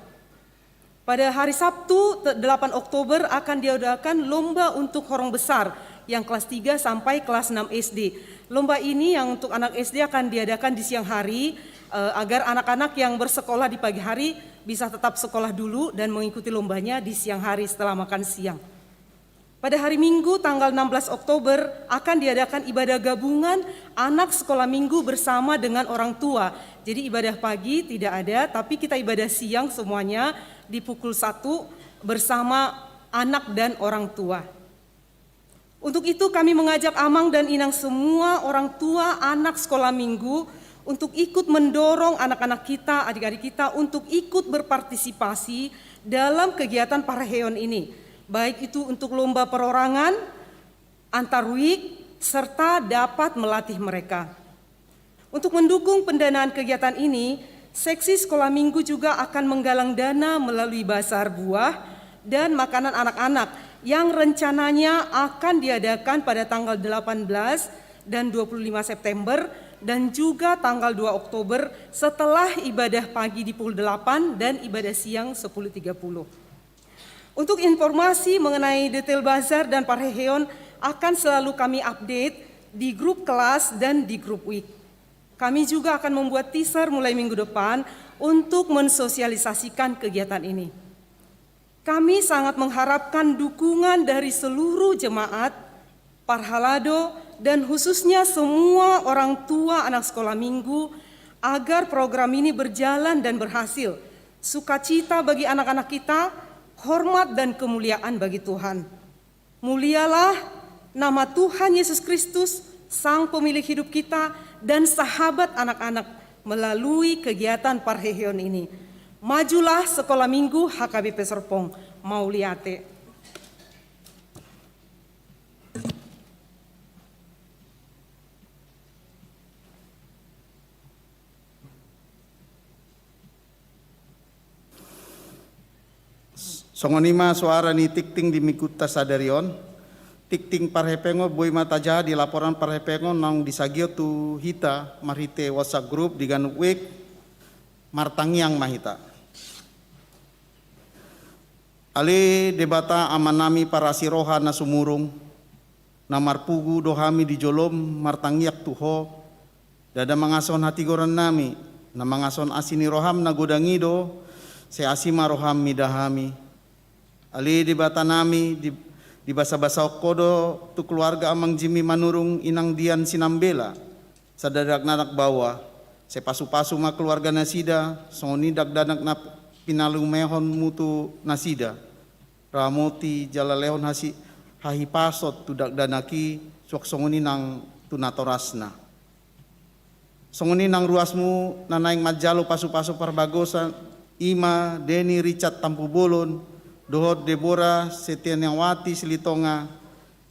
Pada hari Sabtu, te-, delapan Oktober, akan diadakan lomba untuk horong besar yang kelas tiga sampai kelas enam S D. Lomba ini yang untuk anak S D akan diadakan di siang hari, eh, agar anak-anak yang bersekolah di pagi hari bisa tetap sekolah dulu dan mengikuti lombanya di siang hari setelah makan siang. Pada hari Minggu, tanggal enam belas Oktober, akan diadakan ibadah gabungan anak Sekolah Minggu bersama dengan orang tua. Jadi, ibadah pagi tidak ada, tapi kita ibadah siang semuanya di pukul satu bersama anak dan orang tua. Untuk itu, kami mengajak Amang dan Inang semua orang tua anak Sekolah Minggu untuk ikut mendorong anak-anak kita, adik-adik kita untuk ikut berpartisipasi dalam kegiatan parheheon ini, baik itu untuk lomba perorangan, antar WIK, serta dapat melatih mereka. Untuk mendukung pendanaan kegiatan ini, Seksi Sekolah Minggu juga akan menggalang dana melalui bazar buah dan makanan anak-anak yang rencananya akan diadakan pada tanggal delapan belas dan dua puluh lima September dan juga tanggal dua Oktober setelah ibadah pagi di pukul delapan dan ibadah siang sepuluh tiga puluh. Untuk informasi mengenai detail bazar dan parheheon akan selalu kami update di grup kelas dan di grup WIK. Kami juga akan membuat teaser mulai minggu depan untuk mensosialisasikan kegiatan ini. Kami sangat mengharapkan dukungan dari seluruh jemaat, parhalado, dan khususnya semua orang tua anak Sekolah Minggu, agar program ini berjalan dan berhasil. Sukacita bagi anak-anak kita, hormat dan kemuliaan bagi Tuhan. Mulialah nama Tuhan Yesus Kristus, Sang Pemilik hidup kita dan sahabat anak-anak, melalui kegiatan parheheon ini. Majulah Sekolah Minggu H K B P Serpong. Mauliate. Songon i ma suara ni tingting di minggunta sadari on. Tingting parhepengon boi ma tajaha di laporan parhepengon naung disagihon tu hita marhite WhatsApp group di ganup wijk. Martangiang ma hita. Ale Debata Amanami parasi roha na sumurung, na marpugu do hami di jolom martangiang tu Ho, ndada mangasuhon hatigorannami, na mangasuhon asi ni roham na godang i do, sai asi ma roham mida hami. Ale Debatanami, di, dibasabasahon Ho do tu keluarga Amang Jimmy Manurung, Inang Dian Sinambela, sadakdaknak baoa, sai pasupasu ma keluarga nasida, songon i dakdanak na pinalumehonmu tu nasida. Ramoti jala lehon hasi, hahipason tu dakdanak i, suang songon i nang tu natorasna. Songon i nang ruasmu na naeng manjalo pasupasu parbagosan, i ma Denny Richard Tampubolon, dohot Deborah Setianawati Silitonga,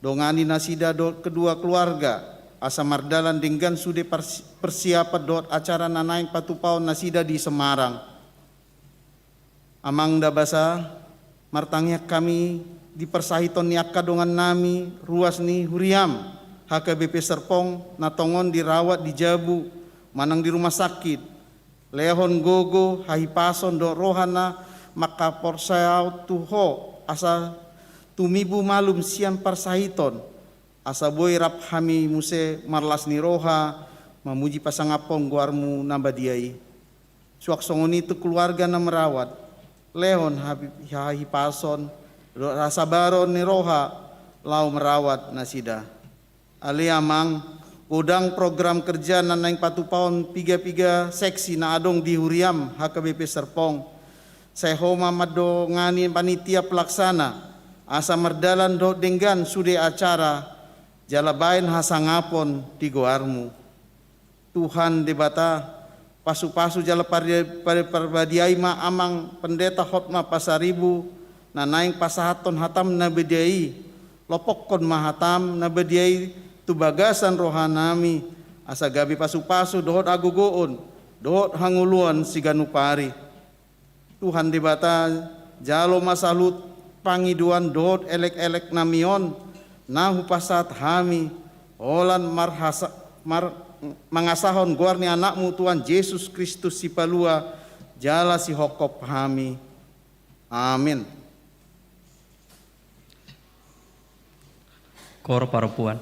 dongani nasida dohot kedua keluarga, asa mardalan denggan sude pars-, persiapan dohot acara na naeng patupaon nasida di Semarang. Amang Dabasa, martangiang hami di parsahiton ni angka dongannami ruas ni huriam, H K B P Serpong, na tongon dirawat di jabu, manang di rumah sakit. Lehon gogo, hahipason dohot roha na mangkaporseaon tu Ho, asa tumibu malum sian parsahiton, asa boi rap hami muse marlas ni roha, mamuji pasangaphon goarmu na badia i. Suang songon i tu keluarga na merawat, lehon habi-, hahipason, dohot hasabaron ni roha, laho merawat nasida. Ale Amang, godang program kerja na naeng patupaon piga-piga seksi na adong di huriam H K B P Serpong. Sai Ho ma mandongani panitia pelaksana, asa mardalan dohot denggan sude acara, jala baen hasangapon di goarmu. Tuhan Debata, pasupasu jala pardia-, par-, parbadiai ma Amang Pendeta Hotma Pasaribu, na naeng pasahathon hatam na badia i, lopokkon ma hatam na badia i tu bagasan rohanami, asa gabe pasupasu dohot hagogoon, dohot hangoluan siganup ari. Tuhan Debata, jalo ma saluhut pangidoan dohot elek-eleknami on, na hupasahat hami, holan marhasa-, mar-, mangasahon goar ni Anakmu Tuhan Jesus Kristus Sipalua, jala sihophop hami. Amin. Koor parompuan.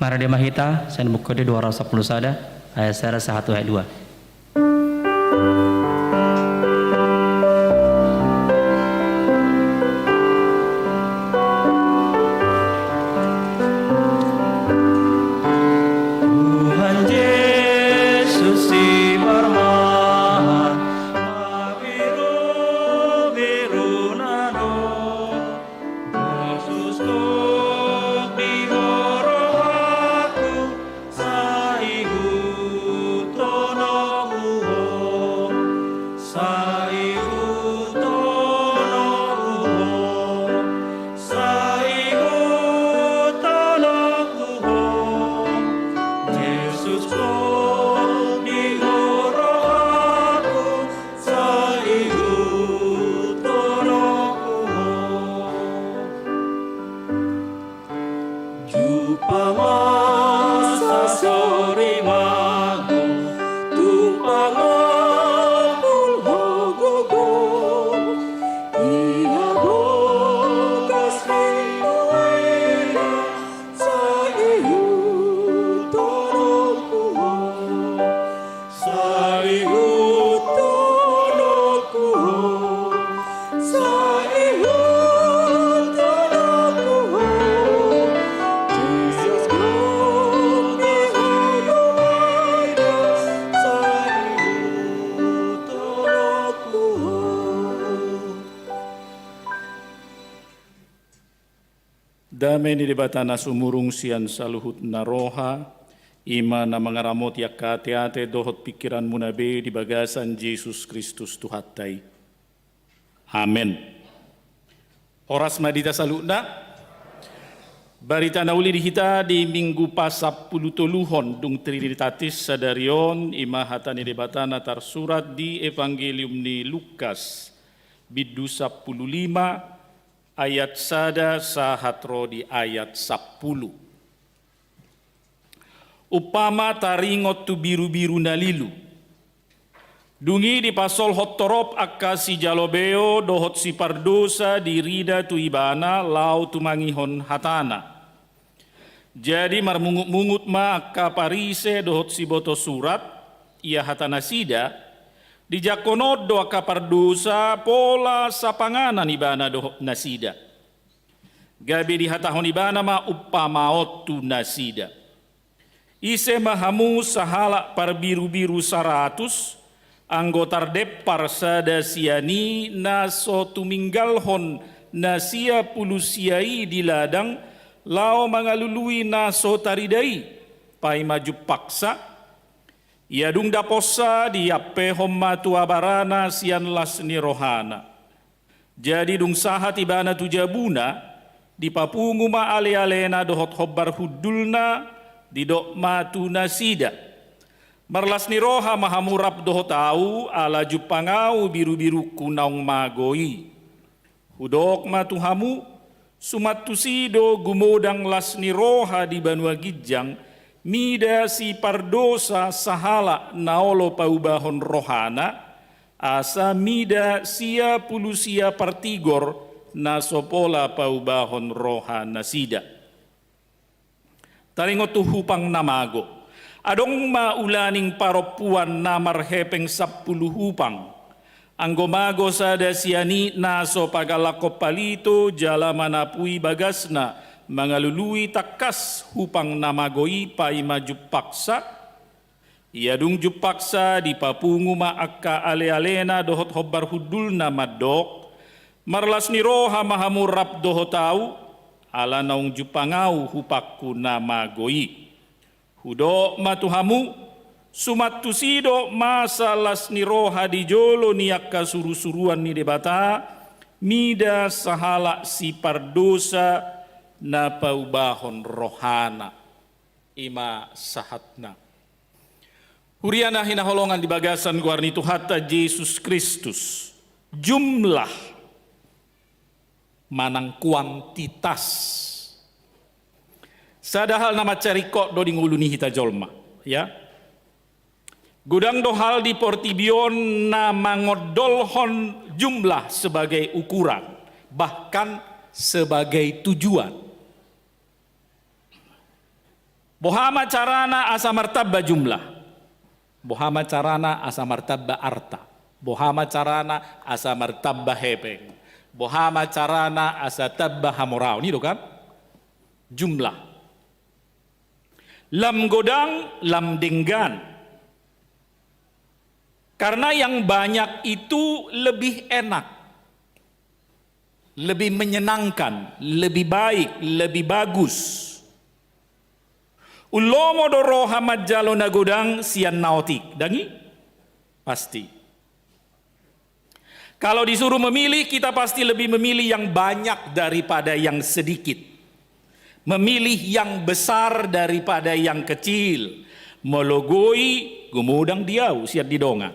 Marende ma hita sian Buku Ende dua ratus sampulu sada, ayat sada sahat tu ayat dua. Tuhan Jesus si parmahan, mabirubiru na do. Jesus tung di ho rohangku, sai ihuthon ho, sai ihuthon ho, sai ihuthon ho. Jesus tung di ho rohangku, sai ihuthon ho. Jumpang ma sasorimanku, tung pangompul ho gogo, ia bogas ni nuaeng, sai ihuthon ho. Sai ihuthon ho, sai ihuthon ho. Jesus tung di ho rohangku, sai ihuthon ho. Dame ni Debata na sumurung sian saluhut na roha, i ma na mangaramoti angka ateate dohot pingkiranmuna be di bagasan Jesus Kristus Tuhanta i. Amen. Horas ma di hita saluhutna. Barita na uli di hita di Minggu pasampulutoluhon dung Trinitatis sadari on, i ma hata ni Debata na tarsurat di Evangelium ni Lukas, bindu sampulu lima, ayat sada sahat ro di ayat sampulu. Umpama taringot tu birubiru na lilu. Dung i dipasolhot torop angka sijalo beo dohot sipardosa dirida tu ibana laho tumangihon hatana. Jadi marmungutmungut ma angka Parise dohot sibotosurat, ia hatanasida, dijangkon on do angka pardosa pola sapanganan ibana dohot nasida. Gabe dihatahon ibana ma umpama on tu nasida. Ise ma hamu sahalak parbirubiru saratus, anggo tardempar sada sian i na so tuminggalhon na sia pulu sia i di ladang, laho mangalului na so tarida i, paima jumpangsa? Ia dung daponsa diampehon ma tu abarana sian las ni rohana. Jadi dung sahat ibana tu jabuna, dipapungu ma alealena dohot hombar hundulna, didok ma tu nasida: Marlas ni roha ma hamu rap dohot ahu, ala jumpang ahu birubirungku naung mago i. Hudok ma tu hamu, suman tusi do gumodang las ni roha di banua ginjang mida sipardosa sahalak na olo paubahon rohana, asa mida sia pulu sia partigor na so pola paubahon rohanasida. Taringot tu hupang na mago. Adong ma ulaning parompuan na marhepeng sampulu hupang. Anggo mago sada sian i na so pagalakkon palito jala manapui bagasna mangalului tangkas hupang na mago i paima jumpangsa. Ia dung jumpangsa dipapungu ma angka alealena dohot hombar hundulna mandok: Marlas ni roha ma hamu rap dohot ahu, ala naung jumpang ahu hupangku na mago i. Hudok ma tu hamu, suman tusi do masa las ni roha di jolo ni angka surusuruan ni Debata mida sahalak sipardosa na paubahon rohana. I ma sahatna. Huria na hinaholongan di bagasan goar ni Tuhanta Jesus Kristus, jumlah manang kuantitas sada hal na mansai ringkot do di ngolu ni hita jolma, ya. Godang do hal di portibi on na mangondolhon jumlah sebagai ukuran, bahkan sebagai tujuan. Boha ma carana asa martamba jumlah? Boha ma carana asa martamba arta? Boha ma carana asa martamba hepeng? Boha ma carana asa tamba hamoraon? I do kan? Jumlah. Lam godang, lam denggan. Karena yang banyak itu lebih enak, lebih menyenangkan, lebih baik, lebih bagus. Ulomo do roha manjalo na godang sian na otik, dang i? Pasti. Kalau disuruh memilih, kita pasti lebih memilih yang banyak daripada yang sedikit. Memilih yang besar daripada yang kecil. Molo goi, gumodang di ahu sian di dongan.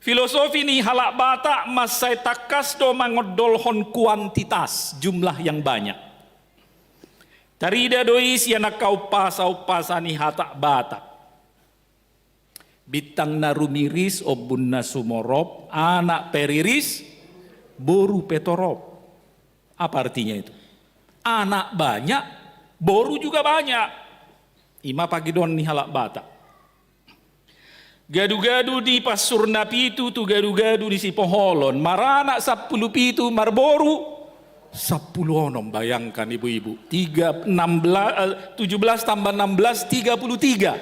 Filosofi ni halak Batak mansai tangkas do mangondolhon kuantitas, jumlah yang banyak. Tarida do i sian angka umpasa-umpasa ni halak Batak. Bintang na rumiris, ombun na sumorop, anak pe riris, boru pe torop. Apa artinya itu? Anak banyak, boru juga banyak. I ma pangidoan ni halak Batak. Gadu-gadu di Pansur Napitu tu gadu-gadu di Sipoholon, maranak sampulu pitu, marboru sampulu onom. Bayangkan ibu-ibu, tiga, enam belas, eh, tujuh belas tambah enam belas, tiga puluh tiga.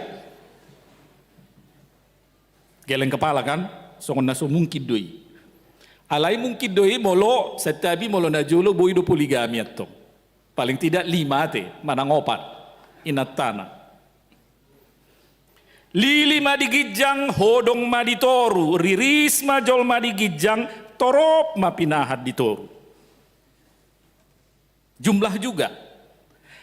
Geleng kepala kan? Songon na so mungkin do i. Alai mungkin do i molo, santabi molo na jolo boi do poligami antong. Paling tidak lima ate, manang opat. Inantana. Lili ma di ginjang, hodong ma di toru, riris ma jolma di ginjang, torop ma pinahan di toru. Jumlah juga.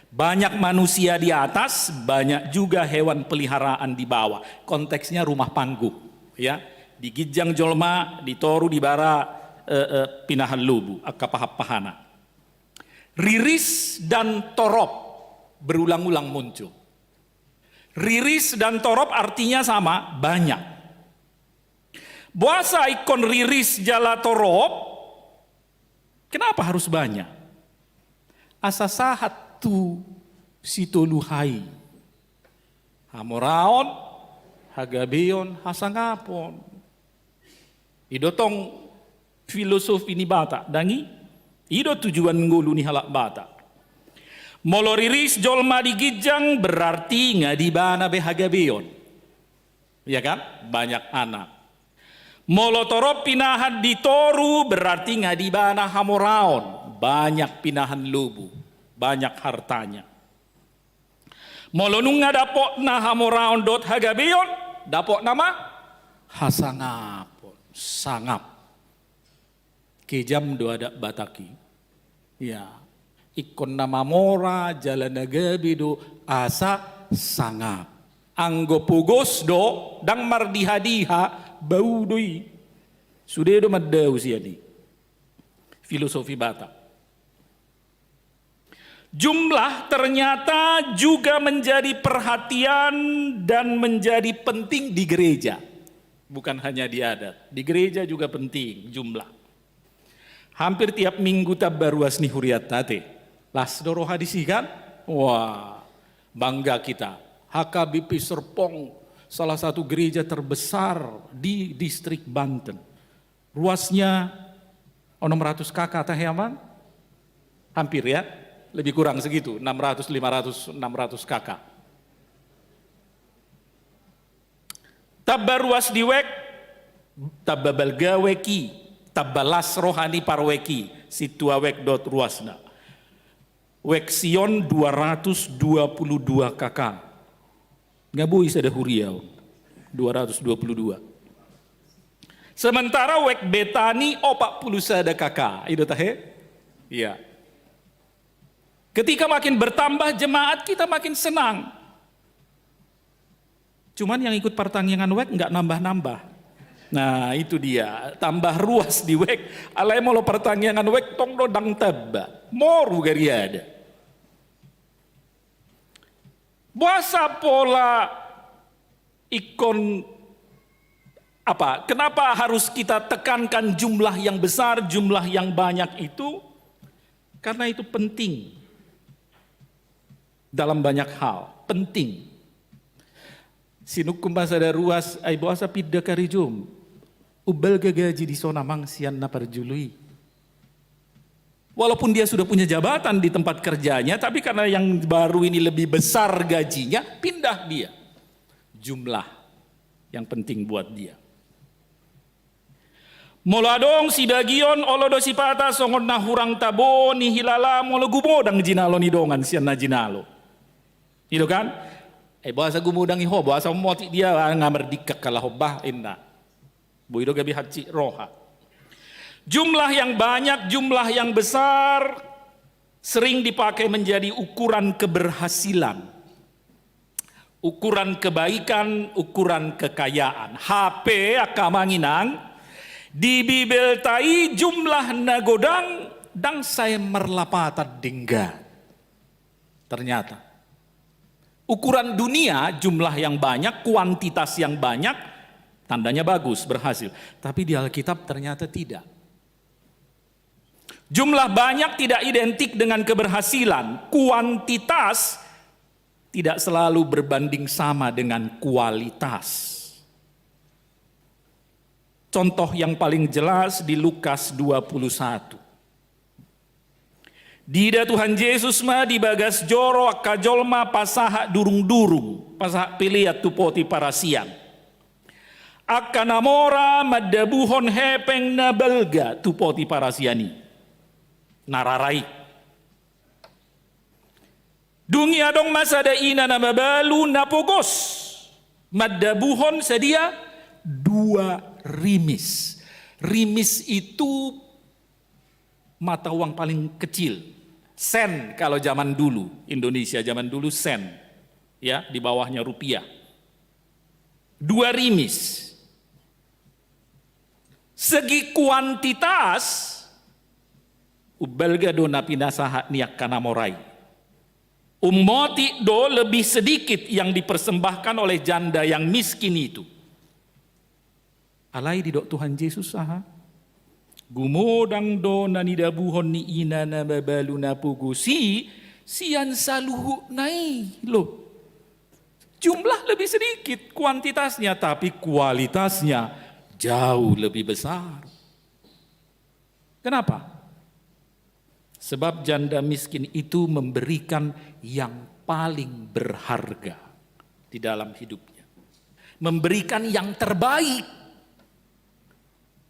Banyak manusia di atas, banyak juga hewan peliharaan di bawah. Konteksnya rumah panggung, ya. Di ginjang jolma, di toru, di bara, eh, eh, pinahan lobu, angka pahan-pahana. Riris dan torop berulang-ulang muncul. Riris dan torop artinya sama, banyak. Boasa ingkon riris jala torop? Kenapa harus banyak? Asa sahat tu sitolu ha i. Hamoraon, hagabeon, hasangapon. I do tong filosofi ni Batak, dang i? I do tujuan ngolu ni halak Batak. Molo riris jolma di ginjang, berarti nga dibana be hagabeon. Ya kan? Banyak anak. Molo torop pinahan di toru, berarti nga dibana hamoraon. Banyak pinahan lobu, banyak hartanya. Molo nunga dapotna hamoraon dohot hagabeon, dapotna ma hasangapon, sangap. Kejam do adat Batak i. Ya, ingkon na mamora jala na gabe do asa sangap. Anggo pogos do, dang mardiha-diha, bau do i. Sude do mandao sian i. Filosofi Batak. Jumlah ternyata juga menjadi perhatian dan menjadi penting di gereja. Bukan hanya di adat, di gereja juga penting jumlah. Hampir tiap minggu tamba ruas ni hurianta ate. Las do roha disi kan? Wah, bangga kita. H K B P Serpong, salah satu gereja terbesar di distrik Banten. Ruasnya enam ratus K K tahe, Amang? Hampir, ya? Lebih kurang segitu, enam ratus, lima ratus, enam ratus K K. Tamba ruas di wijk, tamba balga wijk i, tamba las roha ni parwijk i, sintua wijk dohot ruasna. Wijk Sion dua ratus dua puluh dua K K. Nga boi sada huria on. Dua ratus dua puluh dua. Sementara wijk Betani opat puluh sada K K. I do tahe? Iya. Ketika makin bertambah jemaat, kita makin senang. Cuman yang ikut partangiangan wijk nggak nambah-nambah. Nah, itu dia. Tambah ruas di wijk. Alai molo partangiangan wijk tong do dang tamba. Moru gariada. Boasa pola ingkon apa? Kenapa harus kita tekankan jumlah yang besar, jumlah yang banyak itu? Karena itu penting. dalam banyak hal penting. Sinungkun ma sada ruas, ai boasa pinda karejom? Umbalga gaji dison amang sian na parjolo i. Walaupun dia sudah punya jabatan di tempat kerjanya, tapi karena yang baru ini lebih besar gajinya, pindah dia. Jumlah yang penting buat dia. Molo adong sibagion, olo do sipata songon na hurang tabo ni hilala molo gumodang jinalo ni dongan sian na jinalo. I do kan? Eh, boasa gumodang i ho, boasa motik dia, ah, nga mardingkak halak ho bah, inna. Boi do gabe hansit roha. Jumlah yang banyak, jumlah yang besar sering dipakai menjadi ukuran keberhasilan, ukuran kebaikan, ukuran kekayaan. Hape angka amang inang, di Bibelta i jumlah na godang ndang sai marlapatan denggan. Ternyata ukuran dunia, jumlah yang banyak, kuantitas yang banyak, tandanya bagus, berhasil. Tapi di Alkitab ternyata tidak. Jumlah banyak tidak identik dengan keberhasilan. Kuantitas tidak selalu berbanding sama dengan kualitas. Contoh yang paling jelas di Lukas dua puluh satu. Diida Tuhan Jesus ma di bagas joro angka jolma pasahat durung-durung, pasahat pelean tu poti parasian. Angka na mora mandabuhon hepeng na balga tu poti parasian i, na rara i. Dung i adong ma sada ina na mabalu na pogos mandabuhon sadia dua rimis. Rimis itu mata uang paling kecil. Sen kalau zaman dulu, Indonesia zaman dulu sen. Ya, di bawahnya rupiah. Dua rimis. Segi kuantitas, umbalga do na pinasahat ni angka na mora i. Umotik do lebih sedikit yang dipersembahkan oleh janda yang miskin itu. Alai didok Tuhan Jesus aha? Gumodang do na nidabuhon ni ina na mabalu na pogos i sian saluhutna i lo. Jumlah lebih sedikit kuantitasnya, tapi kualitasnya jauh lebih besar. Kenapa? Sebab janda miskin itu memberikan yang paling berharga di dalam hidupnya. Memberikan yang terbaik.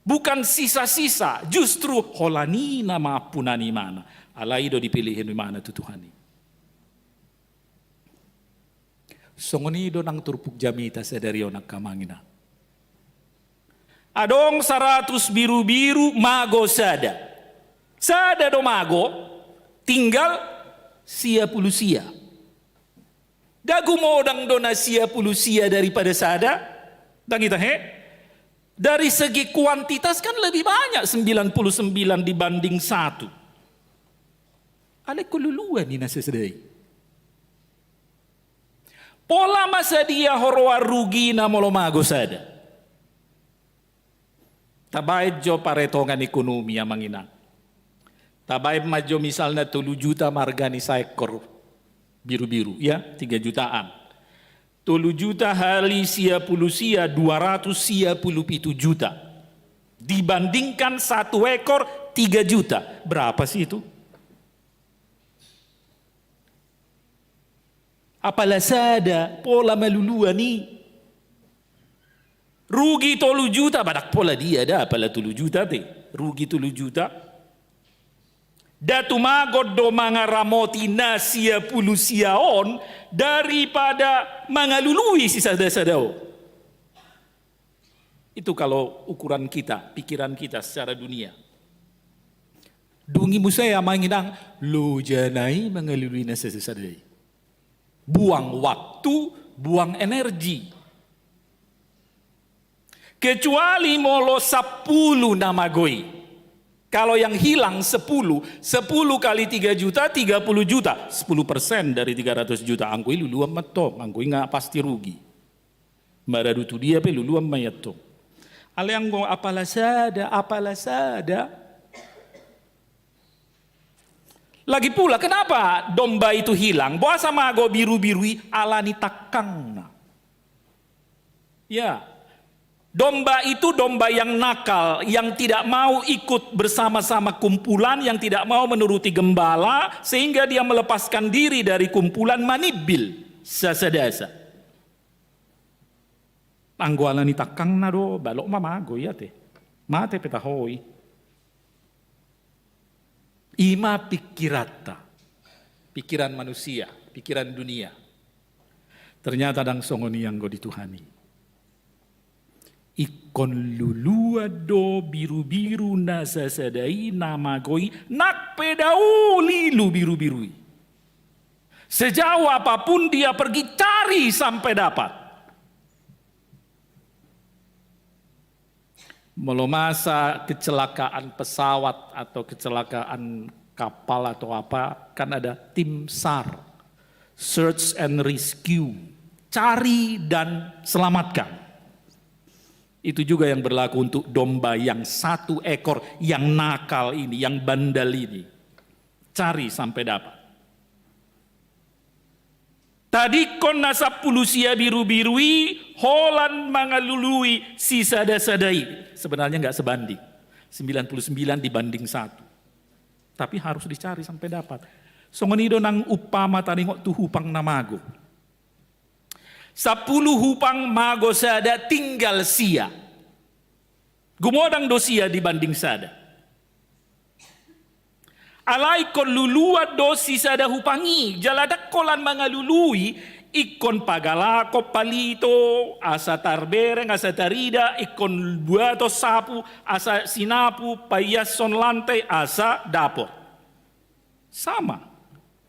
Bukan sisa-sisa, justru holan i nama ampunan imana. Alai do dipilih imana tu Tuhan i. Songon i do nang turpuk jamita sadari on angka amang inang. Adong saratus birubiru, mago sada. Sada do mago, tinggal sia pulu sia. Ndang gumodang do na sia pulu sia daripada sada? Ndang i tahe? Dari segi kuantitas kan lebih banyak sembilan puluh sembilan dibanding satu. Alai ho luluan i na sasada i. Pola ma sadia huroha rugina molo mago sada. Tabaen jo paretongan ekonomi amang inang. Tabaen ma jo misalna tolu juta ma arga ni saekor birubiru, ya, tiga jutaan. Tolu juta hali sia pulu sia, dua ratus sia pulu pitu juta. Dibandingkan satu ekor tiga juta. Berapa sih itu? Apala sada, pola ma luluan i. Rugi tolu juta, ba ndang pola dia da, apala tolu juta te. Rugi tolu juta. Nda tumagon do mangaramoti na sia pulu sia on daripada mangalului sisada-sada on. Itu kalau ukuran kita, pikiran kita secara dunia. Dung i muse amang inang, lojana i mangalului na sasada i. Buang waktu, buang energi. Kecuali molo sampulu na mago i. Kalau yang hilang sepuluh, sepuluh kali tiga juta, tiga puluh juta. Sepuluh persen dari tiga ratus juta, anggo i luluan ma tong, anggo i nga pasti rugi. Maradu tu dia pe luluan ma i antong. Alai anggo apala sada, apala sada. Lagi pula, kenapa domba itu hilang? Boasa mago biru-biru i? Ala ni tangkangna. Ya, domba itu domba yang nakal, yang tidak mau ikut bersama-sama kumpulan, yang tidak mau menuruti gembala, sehingga dia melepaskan diri dari kumpulan, manimbil sasadasa. Anggo ala ni tangkangna do, balok ma mago i ate. Mate pe taho i. Ima pikiranta, pikiran manusia, pikiran dunia. Ternyata ndang songon i anggo di Tuhan i. Ingkon luluan do birubiru na sasada i, na mago i, nang pe dao lilu birubiru i. Sejauh apapun dia pergi, cari sampai dapat. Molo masa kecelakaan pesawat atau kecelakaan kapal atau apa, kan ada tim SAR, Search and Rescue, cari dan selamatkan. Itu juga yang berlaku untuk domba yang satu ekor, yang nakal ini, yang bandel ini. Cari sampai dapat. Tadingkon na sampulu sia birubiru i holan mangalului sisada-sada i. Sebenarnya nggak sebanding. Sembilan puluh sembilan dibanding satu. Tapi harus dicari sampai dapat. Songon i do nang umpama taringot tu hupang na mago. Sampulu hupang, mago sada, tinggal sia. Gumodang do sia dibanding sada. Alai ingkon luluan do sisada hupang i, jala ndang holan mangalului, ingkon pagalakon palito, asa tarbereng, asa tarida, ingkon buaton sapu, asa sinapu, paiashon lantai, asa dapot. Sama.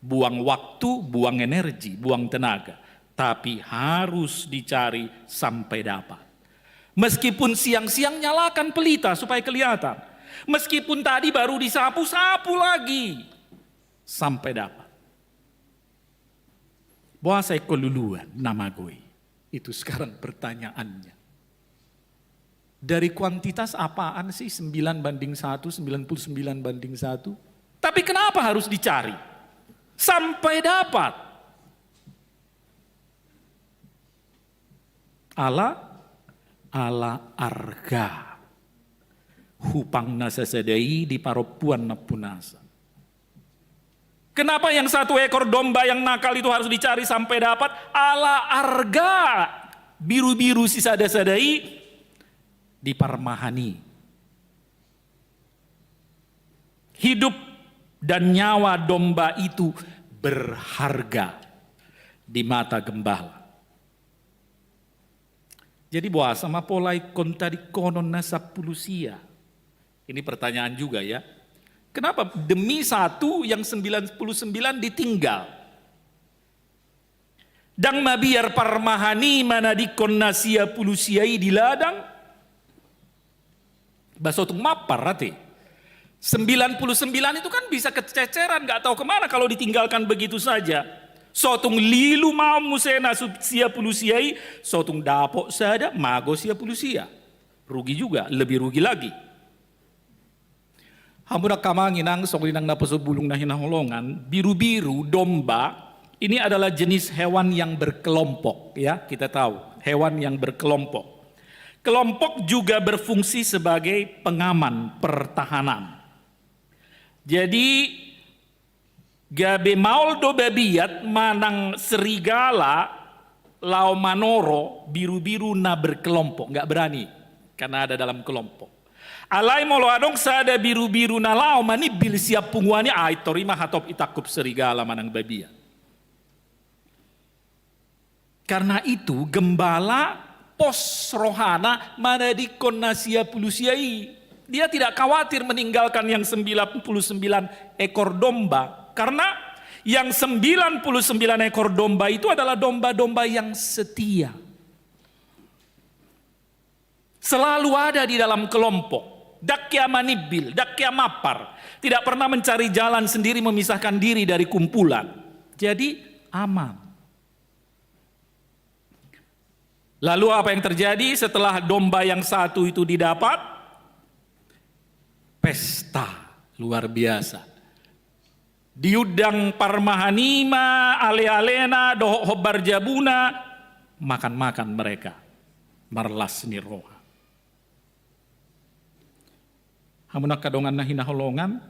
Buang waktu, buang energi, buang tenaga. Tapi harus dicari sampai dapat. Meskipun siang-siang nyalakan pelita supaya kelihatan. Meskipun tadi baru disapu, sapu lagi. Sampai dapat. Boasa ingkon luluan na mago i? Itu sekarang pertanyaannya. Dari kuantitas apaan sih sembilan banding satu, sembilan puluh sembilan banding satu? Tapi kenapa harus dicari? Sampai dapat. Ala, ala arga. Hupang na sasada i di parompuan nampunasa. Kenapa yang satu ekor domba yang nakal itu harus dicari sampai dapat? Ala arga birubiru sisada-sada i di parmahan i. Hidup dan nyawa domba itu berharga di mata gembala. Jadi boasa ma pola ingkon tadingkonon na sampulu sia? Ini pertanyaan juga ya. Kenapa demi satu yang sembilan puluh sembilan ditinggal? Ndang mabiar parmahan i manadingkon na sia pulu sia i di ladang? Ba so tung mampar ate. Sembilan puluh sembilan itu kan bisa kececeran, nggak tahu kemana kalau ditinggalkan begitu saja. So tung lilu maon muse na su-, sia pulu sia i, so tung dapot sada, mago sia pulu sia. Rugi juga, lebih rugi lagi. Hamu angka amang inang, songon i nang naposo bulung na hinaholongan, birubiru, domba, ini adalah jenis hewan yang berkelompok, ya, kita tahu, hewan yang berkelompok. Kelompok juga berfungsi sebagai pengaman, pertahanan. Jadi, gabe maol do babiat manang serigala laho manoro birubiru na berkelompok, nggak berani, karena ada dalam kelompok. Alai molo adong sada birubiru na laho manimbil sian punguan i, ai tor i ma hatop itangkup serigala manang babiat. Karena itu, gembala pos rohana manadingkon na sia pulu sia i. Dia tidak khawatir meninggalkan yang sembilan puluh sembilan ekor domba. Karena yang sembilan puluh sembilan ekor domba itu adalah domba-domba yang setia. Selalu ada di dalam kelompok. Ndang hea manimbil, ndang hea mampar. Tidak pernah mencari jalan sendiri memisahkan diri dari kumpulan. Jadi aman. Lalu apa yang terjadi setelah domba yang satu itu didapat? Pesta luar biasa. Diundang parmahanima, ale-alena dohot hombar jabuna, makan-makan mereka, marlas ni roha. Hamu angka dongan na hinaholongan,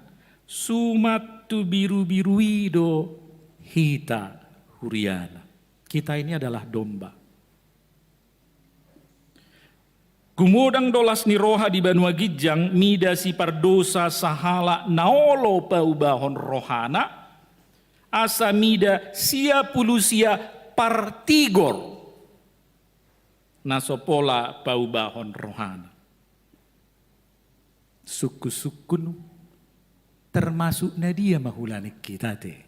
suman tu biru-biru i do hita huriana. Kita ini adalah domba. Gumodang do las ni roha di banua ginjang mida sipardosa sahalak na olo paubahon rohana, asa mida sia pulu sia partigor na so pola paubahon rohana. Sungkun-sungkun, termasuk na dia ma hulani kita te?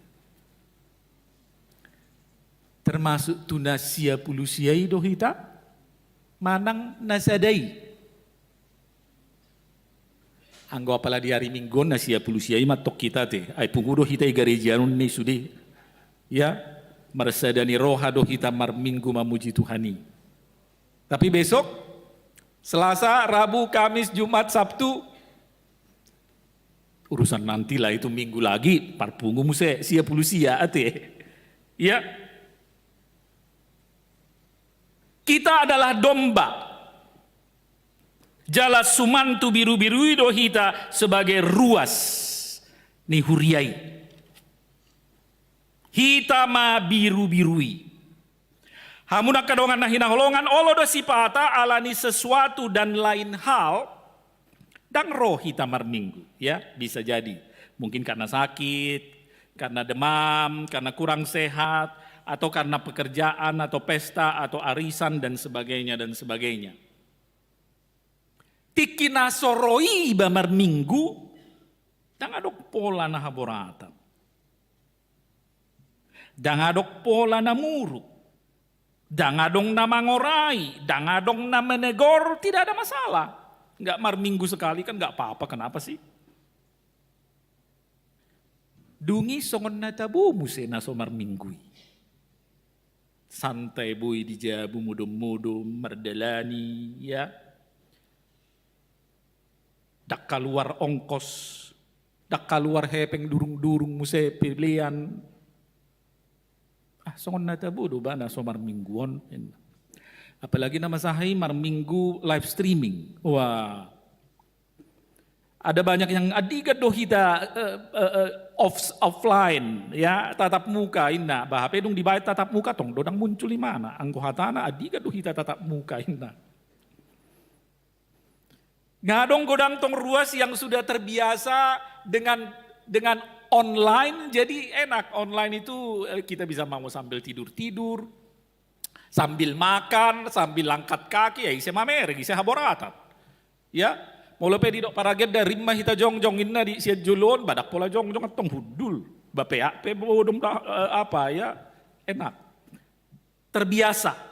Termasuk tu na sia pulu sia i do hita? Manang na sada i? Anggo apala di ari Minggu on na sia pulu sia i ma tong hita te. Ai pungu do hita i gareja on i sude. Ya, marsada ni roha do hita marminggu mamuji Tuhan i. Tapi besok, Selasa, Rabu, Kamis, Jumat, Sabtu, urusan nantilah, itu Minggu lagi, parpungu muse, sia pulu sia, ate. Ya. Kita adalah domba. Jala suman tu biru-biru i do hita sebagai ruas ni huria i. Hita ma biru-biru i. Hamu angka dongan na hinaholongan, olo do sipata alani sesuatu dan lain hal, ndang ro hita marminggu, ya, bisa jadi. Mungkin karena sakit, karena demam, karena kurang sehat, atau karena pekerjaan, atau pesta, atau arisan, dan sebagainya, dan sebagainya. Tingki na so ro iba marminggu, ndang adong pola na haboratan. Ndang adong pola na muruk. Ndang adong na mangorai, ndang adong na menegor, tidak ada masalah. Nggak marminggu sekali kan nggak apa-apa, kenapa sih? Dung i songon na tabo muse na so marminggu i. Santai boi di jabu, modom-modom, mardalani, ya. Ndang kaluar ongkos, ndang kaluar hepeng durung-durung muse pelean. Ah, songon na tabo do ba na so marminggu on, ninna. Apalagi na masa i marminggu live streaming. Wah. Ada banyak yang andigan do hita, eh, eh, eh, off-, offline, ya, tatap muka, ninna. Bah, hape dung dibaen tatap muka, tong do ndang muncul imana. Anggo hatana, andigan do hita tatap muka, ninna. Nggak adong godang tong ruas yang sudah terbiasa dengan, dengan online, jadi enak. Online itu, eh, kita bisa mau sambil tidur-tidur, sambil makan, sambil angkat kaki, ya, ise mamereng, ise haboratan. Ya, molo pe didok paragenda, rim ma hita jongjong, ninna di sian jolo on, bah ndang pola jongjong, antong hundul. Bah peak pe modom da, eh, apa, ya, enak. Terbiasa.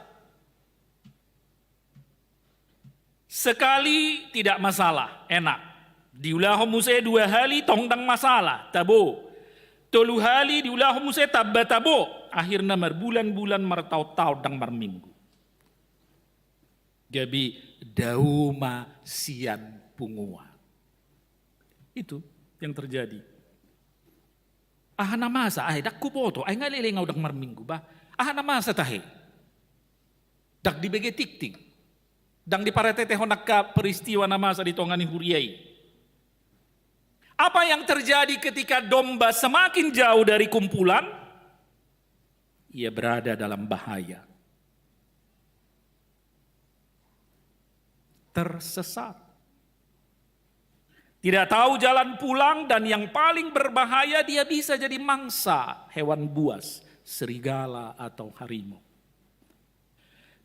Sekali tidak masalah, enak. Diulahon muse dua hali, tong ndang masalah, tabo. Tolu hali diulahon muse tamba tabo. Akhirna marbulan-bulan, martaon-taon ndang marminggu. Gabe dao ma sian punguan. Itu yang terjadi. Aha na masa, ai ndang huboto, ai nga leleng au ndang marminggu, bah. Aha na masa tahe? Ndang dibege tingting. Ndang diparetetehon angka peristiwa na masa di tonga ni huria i. Apa yang terjadi ketika domba semakin jauh dari kumpulan? Ia berada dalam bahaya. Tersesat. Tidak tahu jalan pulang, dan yang paling berbahaya, dia bisa jadi mangsa hewan buas, serigala atau harimau.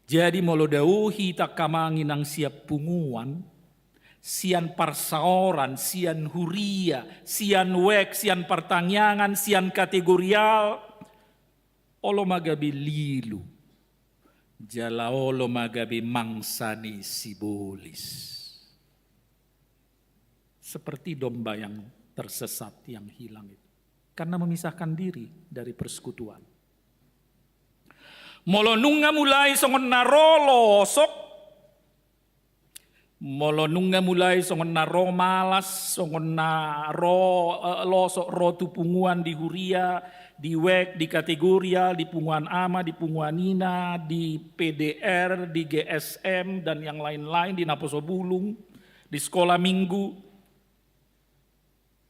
Jadi molo dao hita angka amang inang sian punguan, sian parsaoran, sian huria, sian wijk, sian partangiangan, sian kategorial, olo ma gabe lilu, jala olo ma gabe mangsa ni sibolis. Seperti domba yang tersesat, yang hilang itu. Karena memisahkan diri dari persekutuan. Molo nunga mulai songon na ro losok, Molo nunga mulai songon na ro malas, songon na ro, eh, losok ro tu punguan di huria, di wek, di kategorial, di punguan ama, di punguan ina, di P D R, di G S M, dan yang lain-lain, di naposo bulung, di sekolah minggu.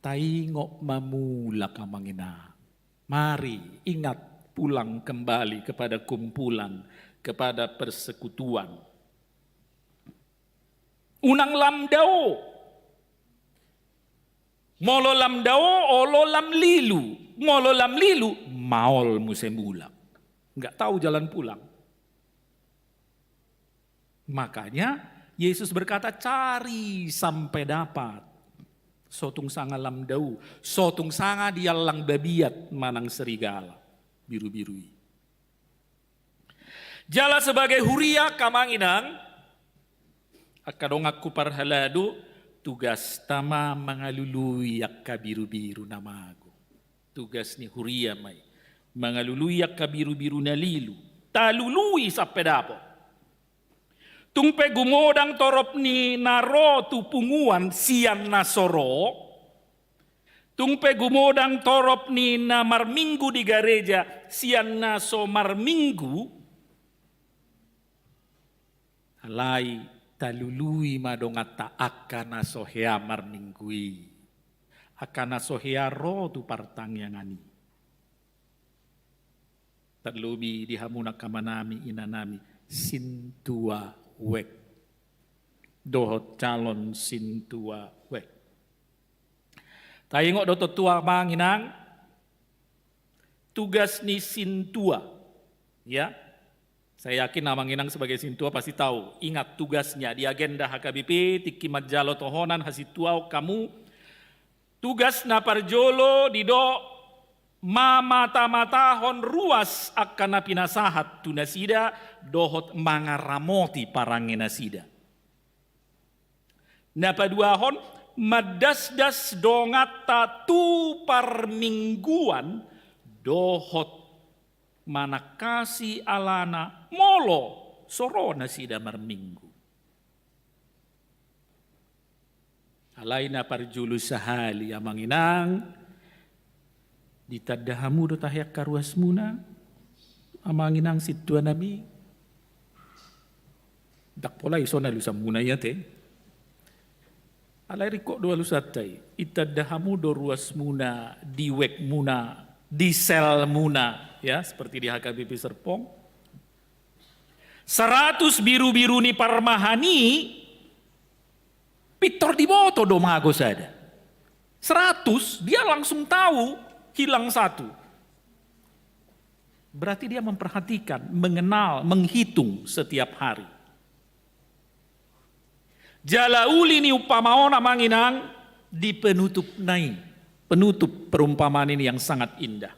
Taingot ma mulak, amang inang. Mari, ingat, pulang kembali kepada kumpulan, kepada persekutuan. Unang lam dao. Molo lam dao, olo lam lilu. Molo lam lilu, maol muse mulak. Nggak tahu jalan pulang. Makanya Yesus berkata, "Cari sampai dapat." So tung sanga lam dao, so tung sanga diallang babiat manang serigala birubiru i. Jala sebagai huria, amang inang, angka donganku parhalado, tugasta ma mangalului angka birubiru na mago. Tugas ni huria ma i, mangalului angka birubiru na lilu. Talului sampe dapot. Tung pe gumodang torop ni na ro tu punguan sian na so ro, tung pe gumodang torop ni na marminggu di gareja sian na so marminggu, alai talului ma donganta angka na so hea marminggu i, angka na so hea ro tu partangiangan i. Tarlobi di hamu angka amanami, inanami, sintua wek dohot calon sintua wek. Taingot do tontu, amang inang, tugas ni sintua, ya. Saya yakin amang inang sebagai sintua pasti tahu, ingat tugasnya di agenda H K B P, tingki manjalo tohonan hasintuaon hamu. Tugas na parjolo didok mamatamataon ruas angka na pinasahat tu nasida dohot mangaramoti parange nasida. Na paduahon, mandasdas donganta tu parmingguan dohot manangkasi alana molo so ro nasida marminggu. Alai na parjolo sahali, amang inang, ditanda hamu do tahe angka ruasmuna, amang inang sintuanami? Ndang pola ison alusanmuna i ate. Alai ringkot do alusanta i, itanda hamu do ruasmuna di wekmuna, di selmuna, ya, seperti di H K B P Serpong. Saratus birubiru ni parmahan i, pintor diboto do mago sada. Seratus, dia langsung tahu hilang satu. Berarti dia memperhatikan, mengenal, menghitung setiap hari. Jala uli ni umpama on, amang inang, di penutupna i, penutup perumpamaan ini yang sangat indah.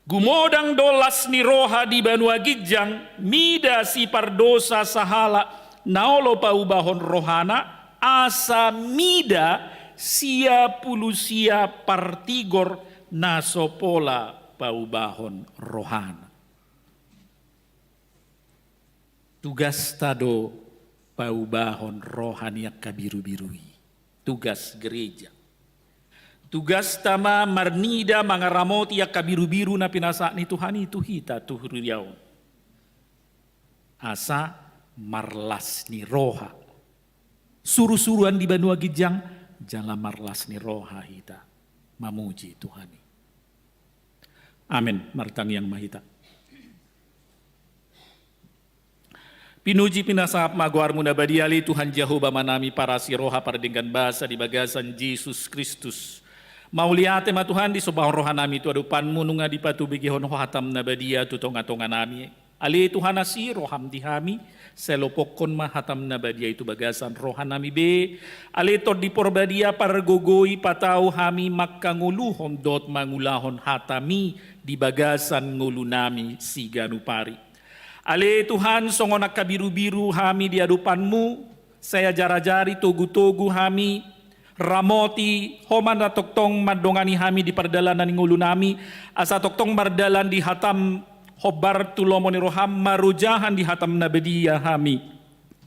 Gumodang do las ni roha di banua ginjang, mida sipardosa sahalak na olo paubahon rohana, asa mida sia pulu sia partigor na so pola paubahon rohana. Tugasta do paubahon roha ni angka birubiru i. Tugas gereja. Tugasta ma marnida, mangaramoti angka birubiru na pinasahat ni Tuhan i tu hita, tu huria on. Asa marlas ni roha surusuruan di banua ginjang, jala marlas ni roha hita mamuji Tuhan i. Amen. Martangiang ma hita. Pinuji pinasahat ma goarmu na badia, ale Tuhan Jahowa Amanami, parasi roha, pardenggan basa di bagasan Jesus Kristus. Mauliate ma Tuhan, disombahon rohanami tu adopanmu, nunga dipatubegehon Ho hatam na badia tu tongatonganami. Ale Tuhan, asi roham di hami, sai lopokkon ma hatam na badia i tu bagasan rohanami be. Ale Tondi Porbadia, pargogoi, patau hami mangkangoluhon dohot mangulahon hatami di bagasan ngolunami siganup ari. Ale Tuhan, songon angka birubiru hami di adopanmu, sai ajarajari, togutogu hami, ramoti Ho ma na tongtong mandongani hami di pardalanan ni ngolunami, asa tongtong mardalan di hatam, hombar tu lomo ni roham, marojahan di hatam na badia hami.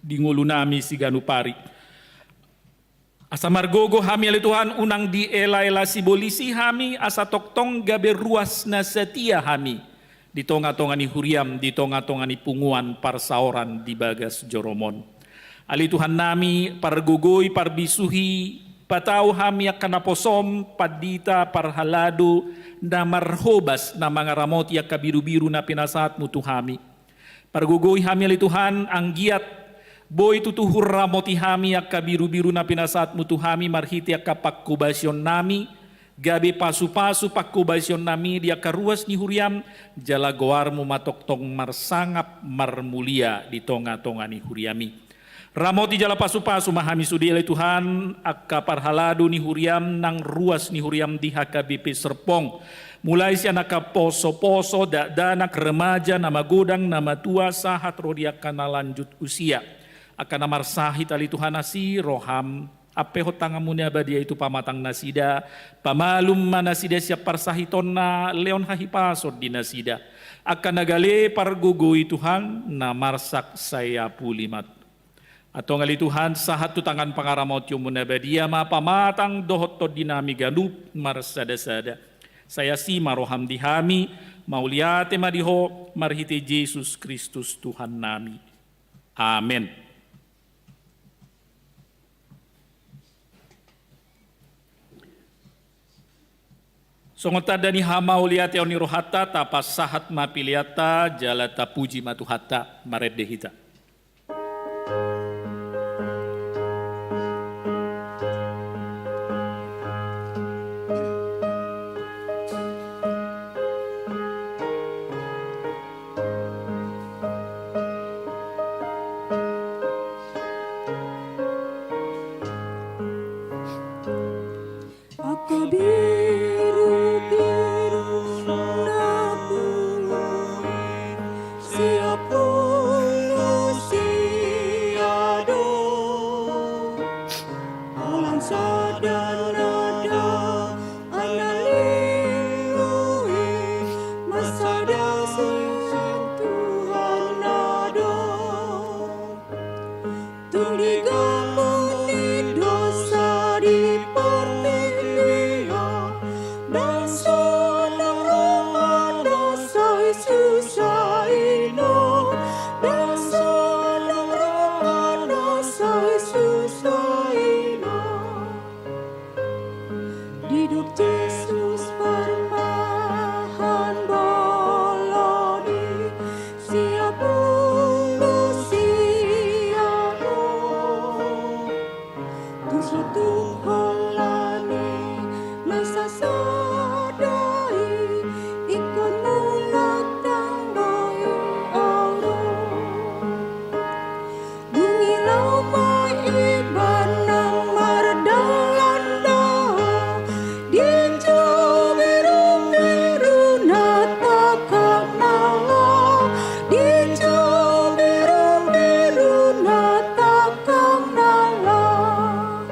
di ngolunami siganup ari. Asa margogo hami ale Tuhan, unang dielaela sibolis i hami, asa tongtong gabe ruas na satia hami di tongatonga ni huriam, di tongatonga ni punguan parsaoran di bagas joroMon. Ale Tuhannami, pargogoi, parbisuhi, patau hami angka naposoM, pandita, parhalado, na marhobas, na mangaramoti angka birubiru na pinasahatMu tu hami. Pargogoi hami ale Tuhan, anggiat boi tutu huramoti hami angka birubiru na pinasahatMu tu hami marhite angka pangkobasionnami, gabe pasupasu pangkobasionnami di angka ruas ni huriam, jala goarMu ma tongtong marsangap marmulia di tongatonga ni huriami. Ramoti jala pasupasu ma hami sude ale Tuhan, angka parhalado ni huriam nang ruas ni huriam di H K B P Serpong. Mulai sian angka posoposo, dakdanak, remaja, na magodang, na matua, sahat ro di angka na lanjut usia. Angka na marsahit ale Tuhan, asi rohaM, ampehon tanganMu na badia i tu pamatang nasida, pamalum ma nasida sian parsahitonna, lehon hahipason di nasida. Angka na gale pargogoi Tuhan, na marsak sai apuli ma. Antong ale Tuhan, sahat tu tangan pangaramotionMu na badia ma pamatang dohot tondinami ganup marsadasada. Sai asi ma rohaM di hami, mauliate ma di Ho, marhite Jesus Kristus Tuhannami. Amen. Songon tanda ni hamauliateon ni rohanta, tapasahat ma peleanta, jala tapuji ma Tuhanta, marende hita. Angka birubiru na pungu i, siapulu sia do. Holan sada nada, ai na leleng i, marsada sian Tuhan na do. Tung di gambut ni dosa di portibi on, ndang sonang rohana sai susa i nuaeng, ndang sonang rohana sai susa i nuaeng. Didok Jesus parmahan bolon i, siapulu sia do. Tung so tung holan i na sasada i, ingkon mulak ndang boi au do. Dung i laho ma i, Ibana mardalan da, di jolo birubiru na tangkang na laho, di jolo birubiru na tangkang na laho.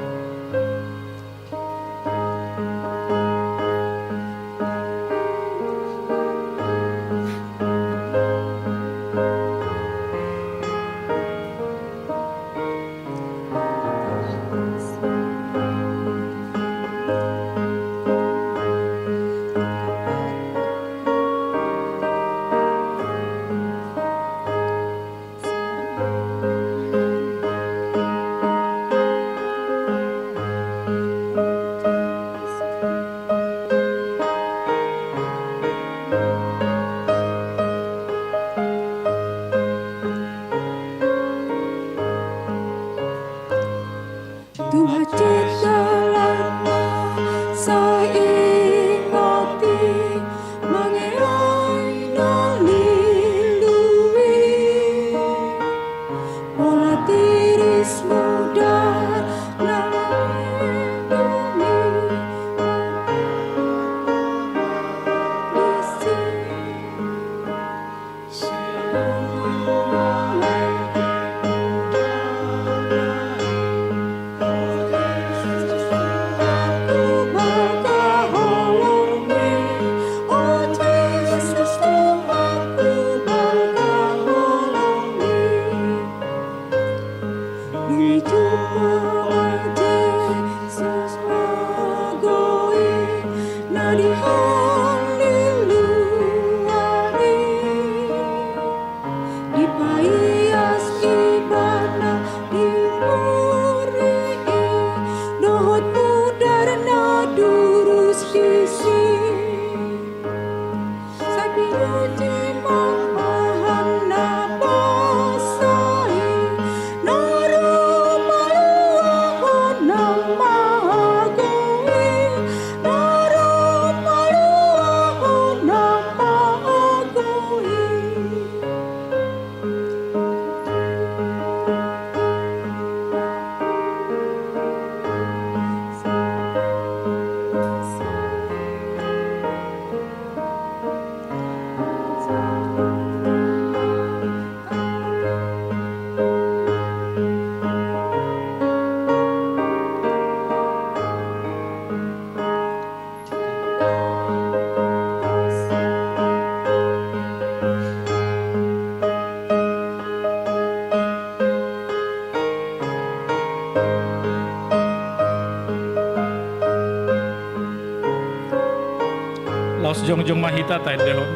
Laos jongjong ma hita taendehon.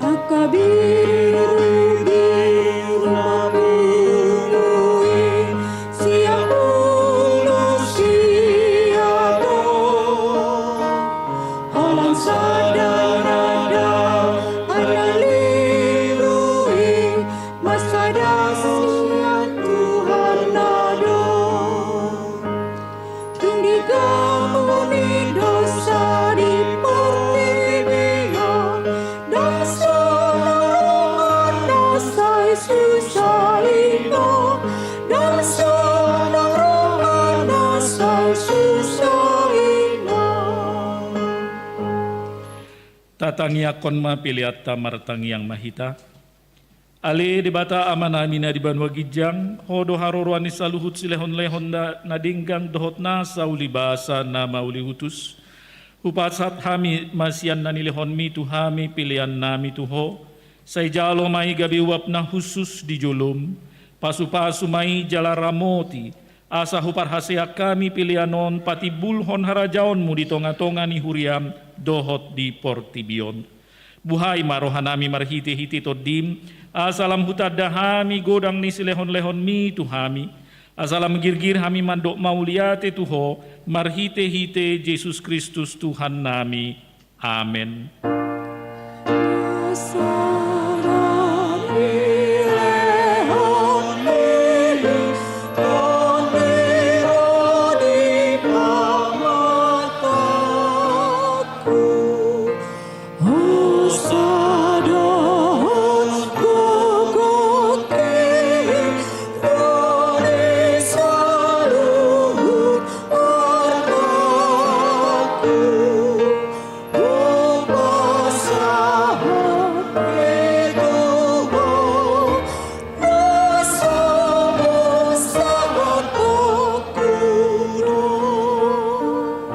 Angka birubiru na pungu i, siap ulos i adong. Holan sada nada anak lilu i, marsada sian Tuhan na adong. Tung diganggu ni dosa di portibi on, ndang sonang rohana sai susah i ma, ndang sonang rohana sai susah i ma. Tatangiangkon ma peleanta, martangiang ma hita. Ale Debata Amanami na di banua ginjang, Ho do haroroan ni saluhut silehonlehon na, na denggan dohot nasa ulibasa na mauliutus. Hupasahat hami ma sian na nilehonMi tu hami peleannami tu Ho. Sai jalo ma i gabe uap na hushus di joloM. Pasupasu ma i jala ramoti, asa huparhaseang hami pelean on patimbulhon harajaonMu di tongatonga ni huriaM dohot di portibi on. Buhai ma rohanami marhitehite TondiM, asa lam hutanda hami godang ni silehonlehonMi tu hami, asa lam girgir hami mandok mauliate tu Ho, marhitehite Jesus Kristus Tuhannami. Amen.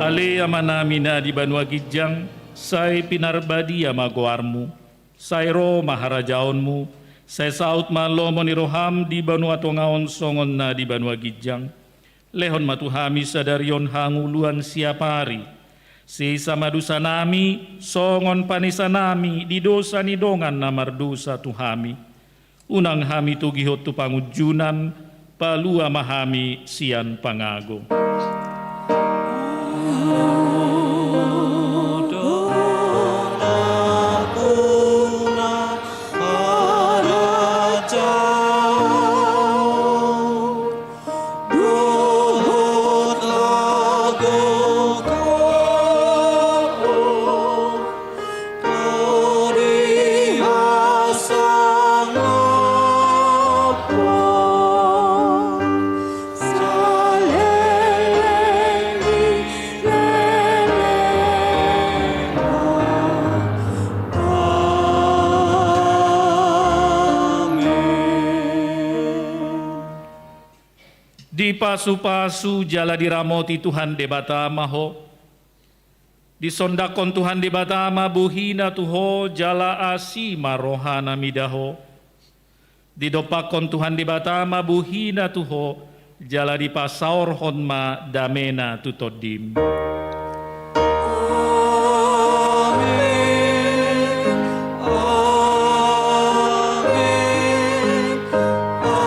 Ale Amanami na di banua ginjang, sai pinarbadia ma goarMu, sai ro ma harajaonMu, sai saut ma lomo ni rohaM di banua tonga on songon na di banua ginjang. Lehon ma tu hami sadari on hangoluan siapari. Sesa ma dosanami, songon panesanami di dosa ni dongan na mardosa tu hami. Unang hami togihon tu pangunjunan, palua ma hami sian pangago. Dipasupasu jala diramoti Tuhan Debata ma ho. Disondangkon Tuhan Debata ma bohiNa tu ho jala asi ma rohaNa mida ho. Didompakkon Tuhan Debata ma bohiNa tu ho jala dipasaorhon ma dameNa tu tondim. Amen. Amen. Amen.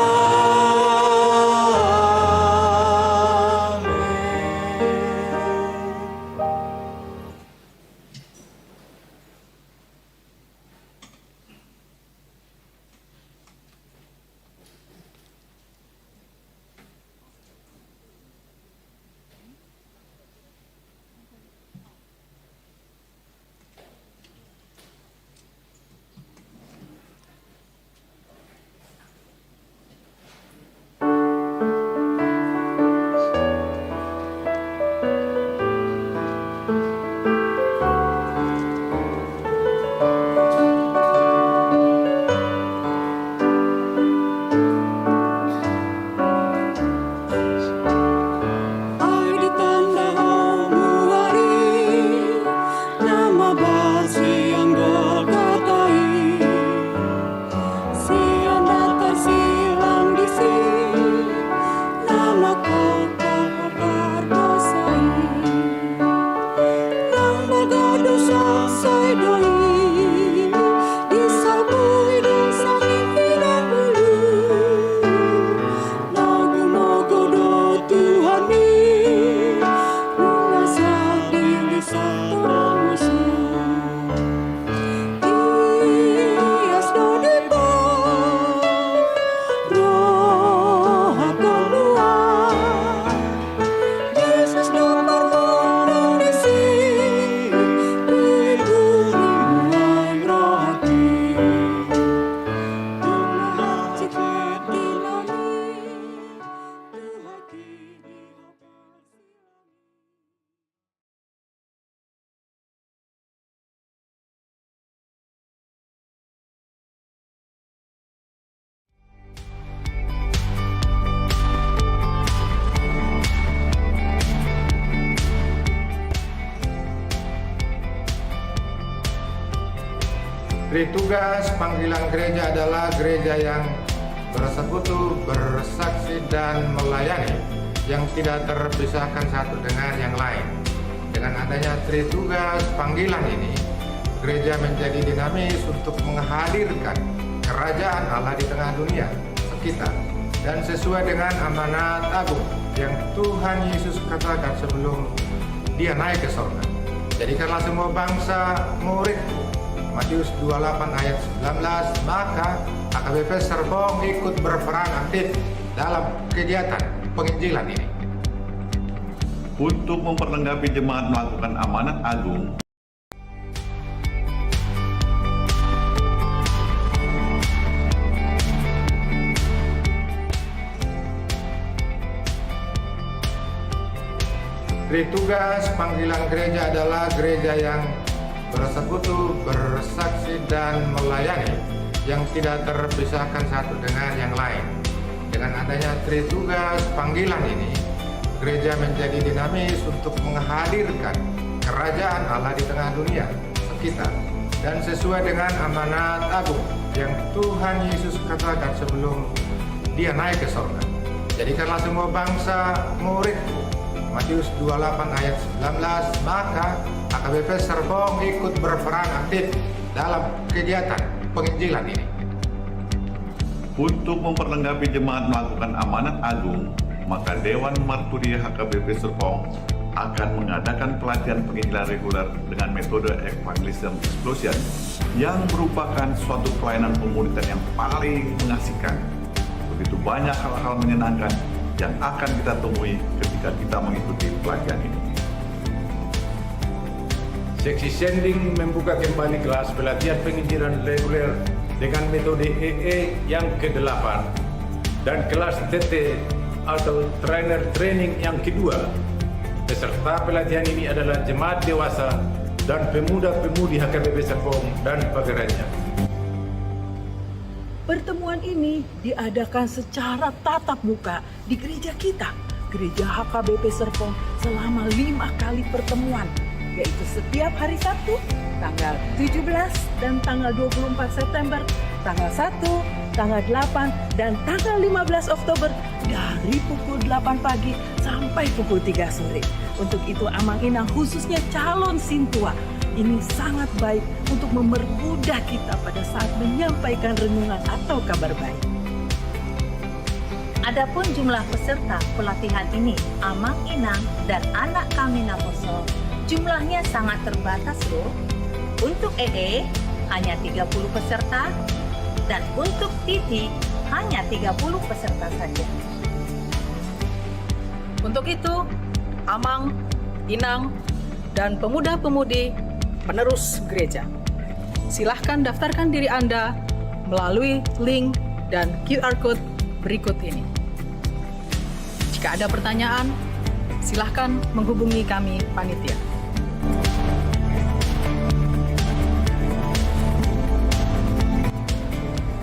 Tritugas panggilan gereja adalah gereja yang bersekutu, bersaksi, dan melayani, yang tidak terpisahkan satu dengan yang lain. Dengan adanya tritugas panggilan ini, gereja menjadi dinamis untuk menghadirkan kerajaan Allah di tengah dunia sekitar dan sesuai dengan amanat agung yang Tuhan Yesus katakan sebelum Dia naik ke sorga. "Jadikanlah semua bangsa muridku," Matius dua puluh delapan ayat sembilan belas, maka H K B P Serpong ikut berperan aktif dalam kegiatan penginjilan ini. Untuk memperlengkapi jemaat melakukan amanat agung, Tritugas panggilan gereja adalah gereja yang bersekutu, bersaksi, dan melayani, yang tidak terpisahkan satu dengan yang lain. Dengan adanya tritugas panggilan ini, gereja menjadi dinamis untuk menghadirkan kerajaan Allah di tengah dunia sekitar dan sesuai dengan amanat agung yang Tuhan Yesus katakan sebelum Dia naik ke sorga. "Jadikanlah semua bangsa muridku," Matius dua puluh delapan ayat sembilan belas, maka H K B P Serpong ikut berperan aktif dalam kegiatan penginjilan ini. Untuk memperlengkapi jemaat melakukan amanat agung, maka Dewan Marturia H K B P Serpong akan mengadakan pelatihan penginjilan reguler dengan metode Evangelism Explosion, yang merupakan suatu pelayanan pemuridan yang paling mengasihkan. Begitu banyak hal-hal menyenangkan yang akan kita temui ketika kita mengikuti pelatihan ini. Seksi Sending membuka kembali kelas pelatihan penginjilan reguler dengan metode E E yang kedelapan dan kelas T T atau trainer training yang kedua. Peserta pelatihan ini adalah jemaat dewasa dan pemuda-pemudi H K B P Serpong dan pagerannya. Pertemuan ini diadakan secara tatap muka di gereja kita, Gereja H K B P Serpong, selama lima kali pertemuan, yaitu setiap hari Sabtu tanggal tujuh belas dan tanggal dua puluh empat September, tanggal satu, tanggal delapan, dan tanggal lima belas Oktober dari pukul delapan pagi sampai pukul tiga sore. Untuk itu, Amang Inang, khususnya calon sintua, ini sangat baik untuk mempermudah kita pada saat menyampaikan renungan atau kabar baik. Adapun jumlah peserta pelatihan ini, Amang Inang dan anak kami naposo, jumlahnya sangat terbatas, loh. Untuk E E hanya tiga puluh peserta dan untuk T T hanya tiga puluh peserta saja. Untuk itu, Amang, Inang, dan pemuda-pemudi penerus gereja, silahkan daftarkan diri Anda melalui link dan Q R code berikut ini. Jika ada pertanyaan, silahkan menghubungi kami panitia.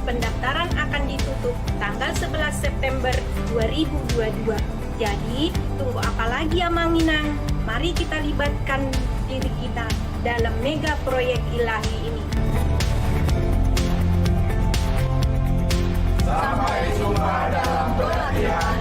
Pendaftaran akan ditutup tanggal sebelas September dua ribu dua dua. Jadi, tunggu apa lagi, Amang Inang? Mari kita libatkan diri kita dalam mega proyek ilahi ini. Sampai jumpa dalam pelatihan